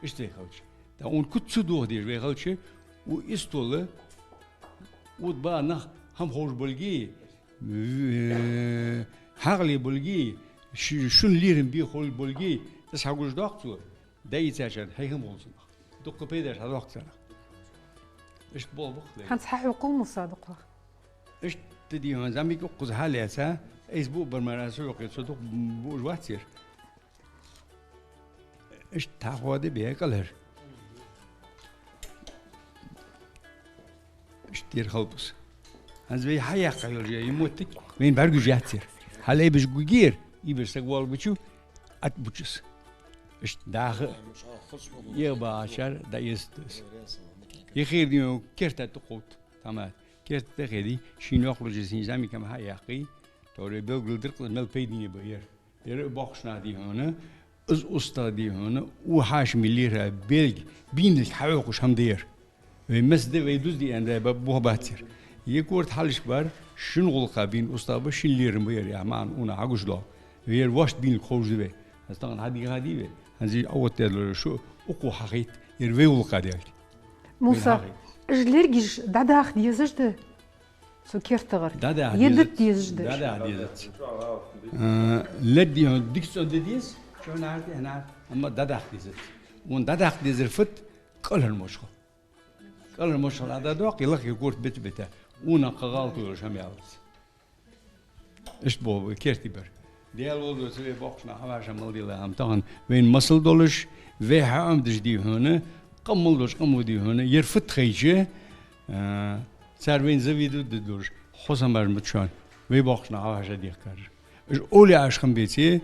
Иштта вай хилча. ТӀаккха укх куц ца дохадеш вай хилча, у истола, укх тӀа ба нах хӀама ховш болга, э, хьаькъале болга, ш-, шун лерхӀам бе ховш болга, из хьагуш доаккх цо, дӀаийцачарна хьехам хул цунах. Дукха пайдаш хьадоаккх царна. Иштта болх ба-кх вай. ХӀанз хьахьокхал Муса дукха. Иштта дийхьа, зӀамига укхаза хьалаьца, айса буабар мара со йоккхе, цо дукха буаш вац ер. Иштта хьахоадабе кӀалхара. Иштта ер халпус. ХӀанз вай хьаяьккха йолаш я ер моттиг, вайна бӀаргагуш яц ер. Хьалайбеш гугера, ибеш саг волгачу, Ӏадбуча из. Иштта даха. Е бахачар, да ес тус. Е хир дийхьа керта тӀакховда, тхьамада. Керта тӀахеди, шийна йоаккхача ший зӀамига хӀама хьаяккхий, тхьовра белгалдир-кх мел пайдане ба ер. Ер боккхача наха дийхьа, из устагӀа дийхьа, у хьаша мел лерхӀа белг, бийнилг хьайоаккхаш хӀама да ер. Вай меца да, вай дуза да аьнна, ба-, бохабац ер. Е корта хьалхашка бар, шин гӀулакха бийна устагӀа ба, шин лерхӀам ба ер, яха маӀан унахьа хьагуш дола. Вай ер вошта бийнилг ховш да вай. Аз тахан хьадийха дий вай. ХӀанз из Ӏооттадаьлар шу, укхо хьахайт, ер вай гӀулакха даьлча. Муса, уж лергаш дӀадаха дезаш да? Цу кертагара. ДӀадаха дезац. Е дита дезаш да уж? ДӀадаха дезац. А, лерг дийхьа дика цӀена де деза, чухьнахьара, тӀехьнахьара, амма дӀадаха дезац. Вон дӀадаха дезар фуд? КӀалхара мочхал. КӀалхара мочхал дӀадоаккх, е лакхе корта бита-бита. Унахьа кхы гӀалат йолаш хӀама ялац. Иштта бохаб керте бар. Даьла волча вай боккхача наха хьавӀашагӀ мел дилла хӀама тахан вайна масал долаш, вай хьаӀомадеш дийхьа, къам мел долча къамо дийхьа, ер фуд хайча, а, цар вайна завидовать де долаш, хоза хӀамаш ма да шоана, вай боккхача наха хьавӀашагӀ дехкар. Уж овлияаш хинна беце,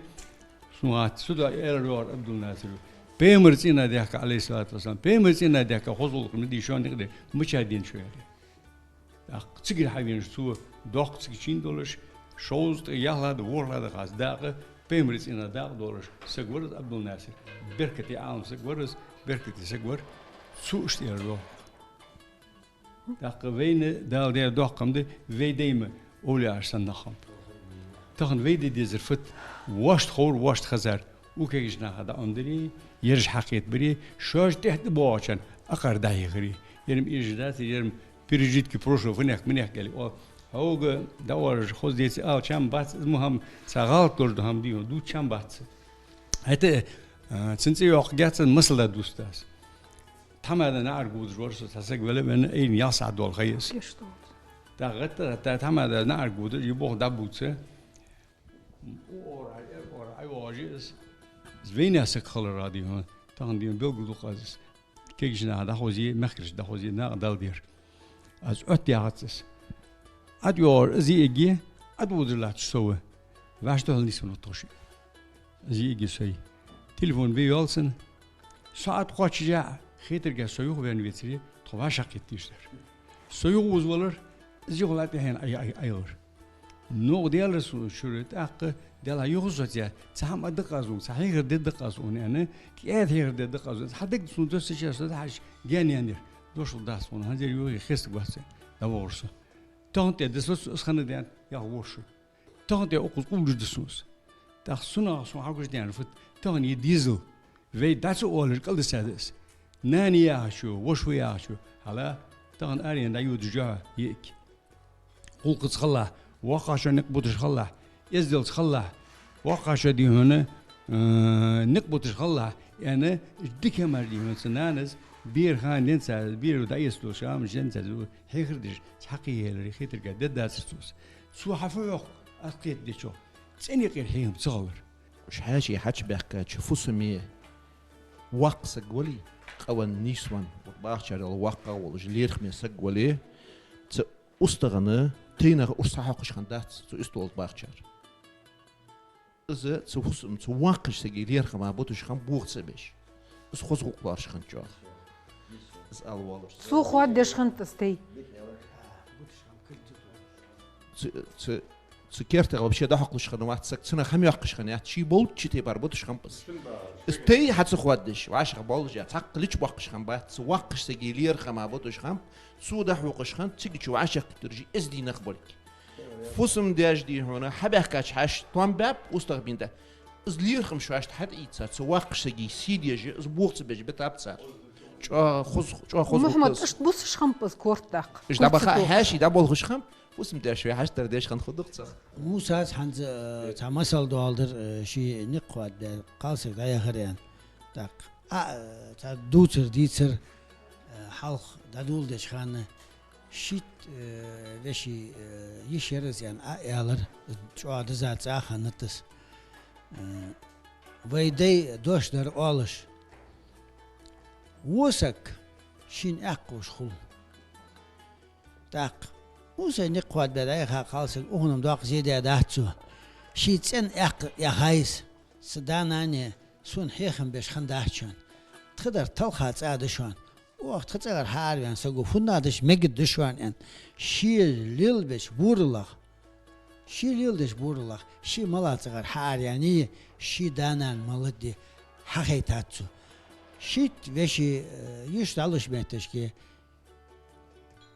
сона хац, цудухьа аьлар йоагӀар Ӏабдул-Насира. Пайхамара цӀенах даьхка, Ӏалайхи ссалату вассалам, пайхамара цӀенах даьхка хоза гӀулакх ма дий шоана никъ де, мича денад шо, аьле. ТӀаккха цигара хьавенаш цо, доккха цига чин долаш, шовзткъа, ялхлагӀа да, ворхӀлагӀа да хас дакъа, пайхамара цӀенах дакъа долаш саг вар из Ӏабдул-Насир. Беркате Ӏалам саг вар из, беркате саг вар. Цо иштта аьлар йоах. ТӀаккха вайна Дала даьр доккха хӀама да, вай дай ма овлияаш санна нах хиннаб. Тахан вай де дезар фуд? Вошта ховр, вошта хазар. Укх кагийча наха дӀаӀомадари, ераш хьакхетабари, шоаш тӀехьа тӀабоагӀачарна акхар дӀахьехари. Ер-м эшаш дацар, ер-м пережитки прошлого, фанехк-манехк аьле оал. Хьога дӀаоалаш хоза деций ала чам бац, из мо хӀама цхьа гӀалат долаш дола хӀама дий хьона, дувца чам бац. ХӀаьта, а, цун цӀи йоаккхаргьяц, масала дувц аз. Тхьамада наӀарга водаш вар со, цхьа саг велавенна, айна ялх сахьат дола ха я из. Кеш долаш. ТӀаккха гӀатта, гӀатта, тхьамада наӀарга вода, из болх дӀабувца. Укх оагӀора, ер оагӀора, ӀойоагӀаш я из. Из вайнаьха саг хиларах, дий хьона, тахан, дий хьона, белгал да-кх из. Кегийча наха дӀахозе, мехкарашта дӀахозе, накъа Дала дера. Аз оттаяьяц из. ӀотӀайоагӀар из йиӀиг, ӀотӀаводар латташ со ва. ВӀаши духьал нийсвеннав тхо шиъ. Из йиӀиг сай. Телефон бе йоалл цун. Со ӀотӀакхоачача, хетаргахьа со юхаваьнна вецаре, тхо вӀашагӀкхетадеш дар. Со юхавувзавалар, из юха латтӀехьен Ӏай-, Ӏай-, ӀайгӀар. Новкъа даьлар сона шура, тӀаккха, Даьла, юха соцаяь, цхьа хӀама а даккха аз укхунга, цхьа хьехар де даккха аз укхунга, аьнна, кӀаьда хьехар де даккха аз укхунга, хьа дег сона доссача, со дӀахьажача, гаьна яьннаяр. Дошло дац хьона, хӀанзар юхе хестаргвац, дӀавоагӀар со. Тахан тӀа да со, со хана даьнна, яхаш воагӀар шу. Тахан тӀа укхаза къувлаш да сона из. ТӀаккха сона, сона хьагуш даьнна фуд, тахан из дезал. Вай дӀа ца оалаш кӀалдиса да из. Нана яхачо, воша ва яхачо, хьала, тахан арен дӀайодаш я йиӀиг. Гӏулакхаца хилалахь, воккхагӀчоа никъ буташ хилалахь, эзделца хилалахь, воккхагӀчоа, дий хьона, э, никъ буташ хилалахь, аьнна, дика хӀамаш, дий хьона, цу нанас бера хана денз, бера дӀаэца долча хана денз хьехар деш, цхьаккха яларе хетаргахьа дергдацар цо из. Цо хьа фу йоах, аз кхетадечох, цӀена юкъера хьехам ца хилар. Уж хьаьший хьачубаьхкача фусаме воккха саг вале, къавенна, нийсвенна, вот бахачарел воккхагӀа волаш, лерхӀаме саг вале, цу устагӀа тайнагӀа урс хьахьокхаш хиннадац цу истола тӀа бахачар. Из цу фусам, цу воккхача сага лерхӀаме буташ хиннаб, бохаца беш. Из хоза гӀулакх лоархӀаш хиннад чӀоагӀа. Из ала воаллаш. Цо хоададеш хиннад из тей. Цу, цу, цу кертагӀа вообще дӀахьокхаш хиннавац саг, цунах хӀама йоаккхаш хиннаяц, ше болчча тайпара буташ хиннаб из. Из тей хьа ца хоададеш, вӀашагӀбоалаш, цхьаккха лича боаккхаш хиннабац, цу воккхача сага лерхӀаме буташ хиннаб, цо дӀахьокхаш хиннад, цига чу вӀашагӀкхетараш эздий нах болга. Фусам-даьш, дий хьона, хьабаьхкача хьаьший тоам баьб, устагӀа бийнда. Из лерхӀам шоашта хьатӀаийца, цу воккхача сага сий деш, из бохаца беш битаб цар. ЧӀоагӀа хоза, чӀоагӀа хоза. Мухьаммад, гӀулакх да из. Иштта бусаш хиннаб из корта даккха. Иштта дӀабаха хьаьший дӀаболхаш хиннаб, фусам-даьш вай хьаштара деш хинна хургда-кх цох. Мусас хӀанз, э, цхьа масал доаладир, э, ший никъ хоадабаь кхалсаг дӀаяхар аьнна. ТӀаккха, а, э, цхьа дувцар дийцар, э, хьалха дӀадоладеча хана, шийтта, э, веший, э, йиш яр из аьнна, а, аьлар, чӀоагӀа дизза цӀа хиннад из. Э, вай дай дош дар оалаш: во саг шийна аьккха волаш хул. ТӀаккха Мусай никъ хоадабаь дӀаяха кхалсаг, укхунна-м доккха зе даь дац цо. Ший цӀен аьккха яхай из: са да-нана сона хьехам беш хиннадац шоана. Тха дар талха цӀа да шоана. Оаха тха цӀагӀара хьаараваьнна саго фуннагӀа деш мегаргда шоана, аьнна, ше лелабеча буралах, ше леладеча буралах, ше малагӀча цӀагӀара хьаараяьннай, ший да-нана малагӀа да хьахайтад цо. Шийтта веший, э, йиш дӀалуш метташке,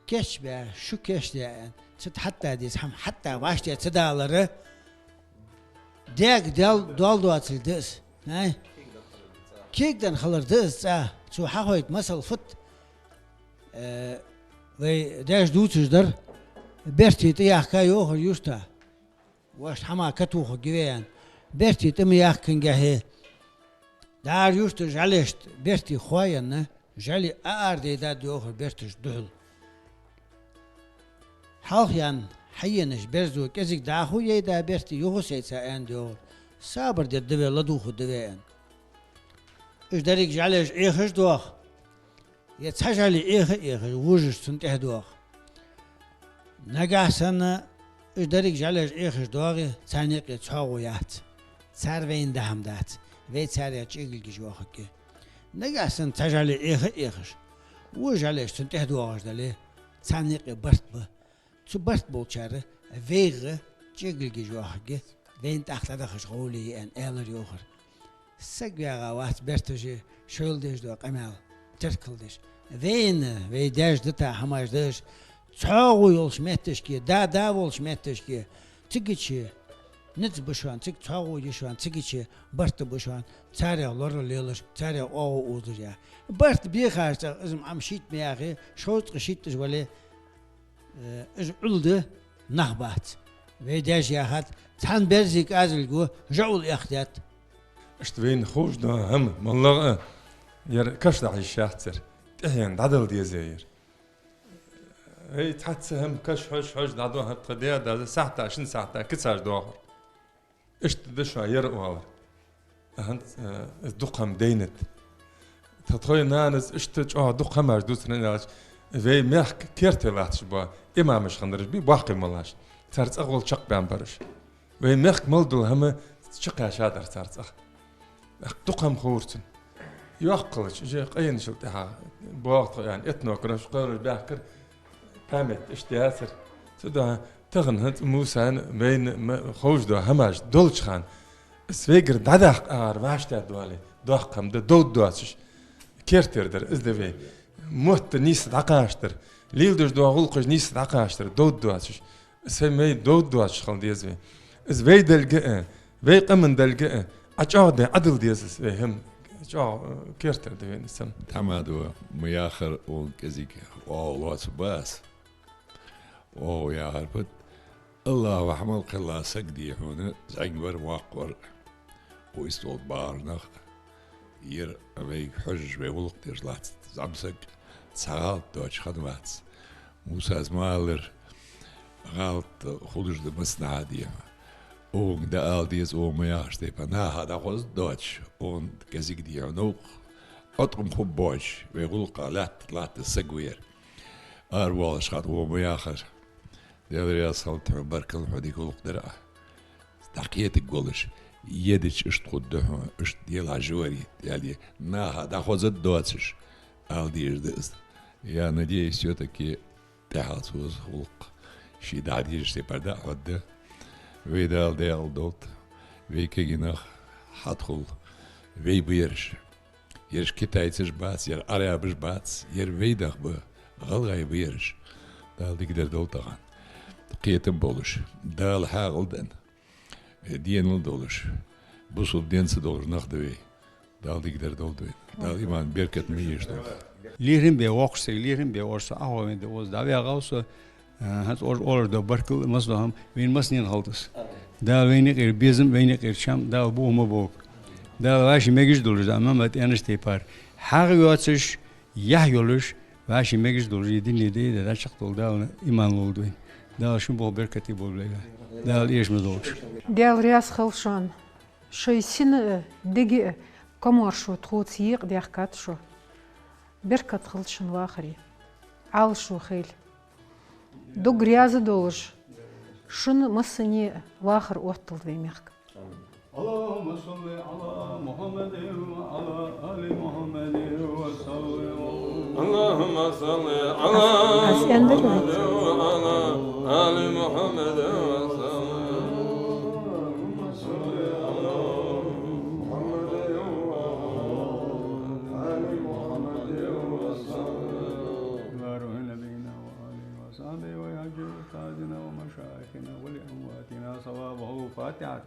кийчбаь, шу кийчдаь, аьнна, цу тӀа хьатта деза хӀама хьатта вӀаштӀехьа ца далар, даьга дел-, доал доацилга да из. Ай? Кегаденна хилар да из цӀа. Цо хьахойта масал фуд? Э, вай даьша дувцаш дар: берте тӀа яхка, йоахар, юрта, вешта хӀама катохаргья вай, аьнна. Берте тӀа ма яхкингехьа, дӀара юрта жӀалешта берте хоаяьнна, жӀали а арадайдад, йоахар, берташта духьал. Хьалха яьнна хьаенаш берзо кӀезига дӀахо яйда берте, юха а сайца, аьннад, йоахар. Сабар дергда вай, ладувгӀаргда вай, аьнна. Уж деррига жӀалеш Ӏехаш доагӀа, е цхьа жӀали Ӏеха а Ӏехаш, вожаш цунна тӀехьа доагӀа. Нагахьа санна уж деррига жӀалеш Ӏехаш доагӀе, царна юкъе цхьоагӀо яц. Цар вайна да хӀама дац. Вай царех чӀегилг еш йоахаргья. Нагахьа санна цхьа жӀали Ӏеха а Ӏехаш, вож жӀалеш цунна тӀехьа доагӀаш дале, царна юкъе барт ба. Цу барт болчар вайгара чӀегилг еш йоахаргья, вайна тӀаккха дӀадахача гӀоле, аьнна, аьлар, йоахар. Саг вагӀа вац берташи шоайла деш дола къамаьл теркалдеш. Вайна, вай даьша дита хӀамаш да уж, цхьоагӀо йолча метташке, да да волча метташке, цига чу низ ба шоана, цига цхьоагӀо я шоана, цига чу барт ба шоана, царех лоралелаш, царех оагӀув узаш я. Барт бехача цӀагӀа из Ӏам шийтта ма яхе, шовзткъа шийтташ вале, э, уж Ӏул да, нах бац. Вай даьша яхад: цхьан берзий кӀазилго жӀа Ӏул эхдаьд. Иштта вайна ховш дола хӀама малагӀа а, ер каш дӀахьийша яц ер, тӀехьенна дӀадала деза ер. Эй, цхьацца хӀама каш хьожаш-хьожаш дӀадоахар тха даь-дас, сахьта, шин сахьта кицаш доахар. Иштта да шоана ер оалар. ХӀанз, э, из дукха хӀама дайнад. Тха тхоай нанас иштта чӀоагӀа дукха хӀамаш дувцар, хӀана аьлча вай мехка керте латташ бола имамаш хиннараш бий, боккхий моллаш. Цар цӀагӀа гӀолла чакхбаьнна бар уж. Вай мехка мел дола хӀама чукхаьчадар цар цӀагӀа. Дукха хӀама ховра цунна. Йоккхалаш, уж къайначул тӀехьагӀа, боху тхо аьнна, этнографаш, кхоьруш баьхкар, память иштта яцар. Цудухьа тахан хӀанз Мусана, вайна ма-, ховш дола хӀамаш долча хана, из вайгара дӀадаккха агӀар вӀаштӀехьадоале, доккха хӀама да, довда доацаш. Кертера дар из да вай. Мотт нийса дӀакхачийтар, леладеш дола гӀулакхаш нийса дӀакхачийтар, довда доацаш. Из хӀама вай довда доацаш хила деза вай. Из вай долга а, вай къаман долга а, Ӏа чӀоагӀа де, Ӏадала деза из вай хӀама. ЧӀоагӀа, э, кертера да вайна из хӀама. Тамадо, ма яхар, он кӀезига оагӀув лоацаргба аз. ОагӀув яхар пат. АллахӀа хьа мел кхелла саг, дий хьона, зӀамига вар, воккха вар. Укх истола тӀа багӀар нах. Ер вайга хьожаш, вай гӀулакх деш лаьца зӀамсаг цхьа гӀалат доацаш хиннавац. Мусас ма аллара, гӀалат хулаш да массанахьа, дий хьона. Укхунга дӀаала деза, укхо ма яхача тайпара, наха дӀахоза доацаш, укхунна кӀезига, дий хьона, новкъа, Ӏоткъам хургбоацаш, вай гӀулакха лаьтта, латта саг ва ер. Аравоалаш хана укхо ма яхара: «Даьла раьза хилва хьона, баркал, хьо дика гӀулакх дир Ӏа». ДӀакхетаргволаш: «Едача иштта хургда хьона, иштта делахь жи вари», — аьле, наха дӀахоза доацаш ала дезаш да из. Я надеюсь, всё-таки тӀехьалца укхаза гӀулакх ший дӀадийшача тайпара дӀа а хьоргда. Вай Дала даькъала долда, вай кагий нах хьатӀахул, вай ба ераш. Ераш китайцаш бац, ер арабаш бац, ер вай нах ба, гӀалгӀай ба ераш. Дала дикадар долда тахан. Кхетам болаш, Дала хьаькъал денна, денал долаш, бусалба денца долаш нах да вай. Дала дикадар долда вайна. Дала иман, беркат ма йойла вайна. ЛерхӀам бе воккхача сага, лерхӀам бе, орца Ӏоховен да, укхаза дӀаваьгӀав со, а, хӀанз оаш оалаш дола баркал а, массадола хӀама вайна массанена хилда из. Дала вайна юкъера безам, вайна юкъера чам Дала бух ма бохалба. Дала вӀаший мегаш долаш, да, Мамад аьннача тайпара, хьагӀ йоацаш, яхь йолаш, вӀаший мегаш долаш, из дуне дайда дӀачакхдоалда, Дала иман лолда вайна. Дала шун болх беркате болба вайга. Дала эша ма долда шо. Даьла раьза хилва шоана. Шоай сина а, дега а комаьршо тхоца екъадаьхкад шо. Беркат хилда шун вахаре. Ӏалашо хийла. Дог раьза долаш, шун массане а вахар отталда вай мехка. اللهم صل على محمد وعلى آل محمد وسلم. اللهم صل على محمد وعلى آل محمد وسلم. اللهم صل على محمد وعلى آل محمد وسلم. إلى روح نبينا وآله وصحبه وحجة أستاذنا ومشايخنا ولأمواتنا صوابه. الفاتحة.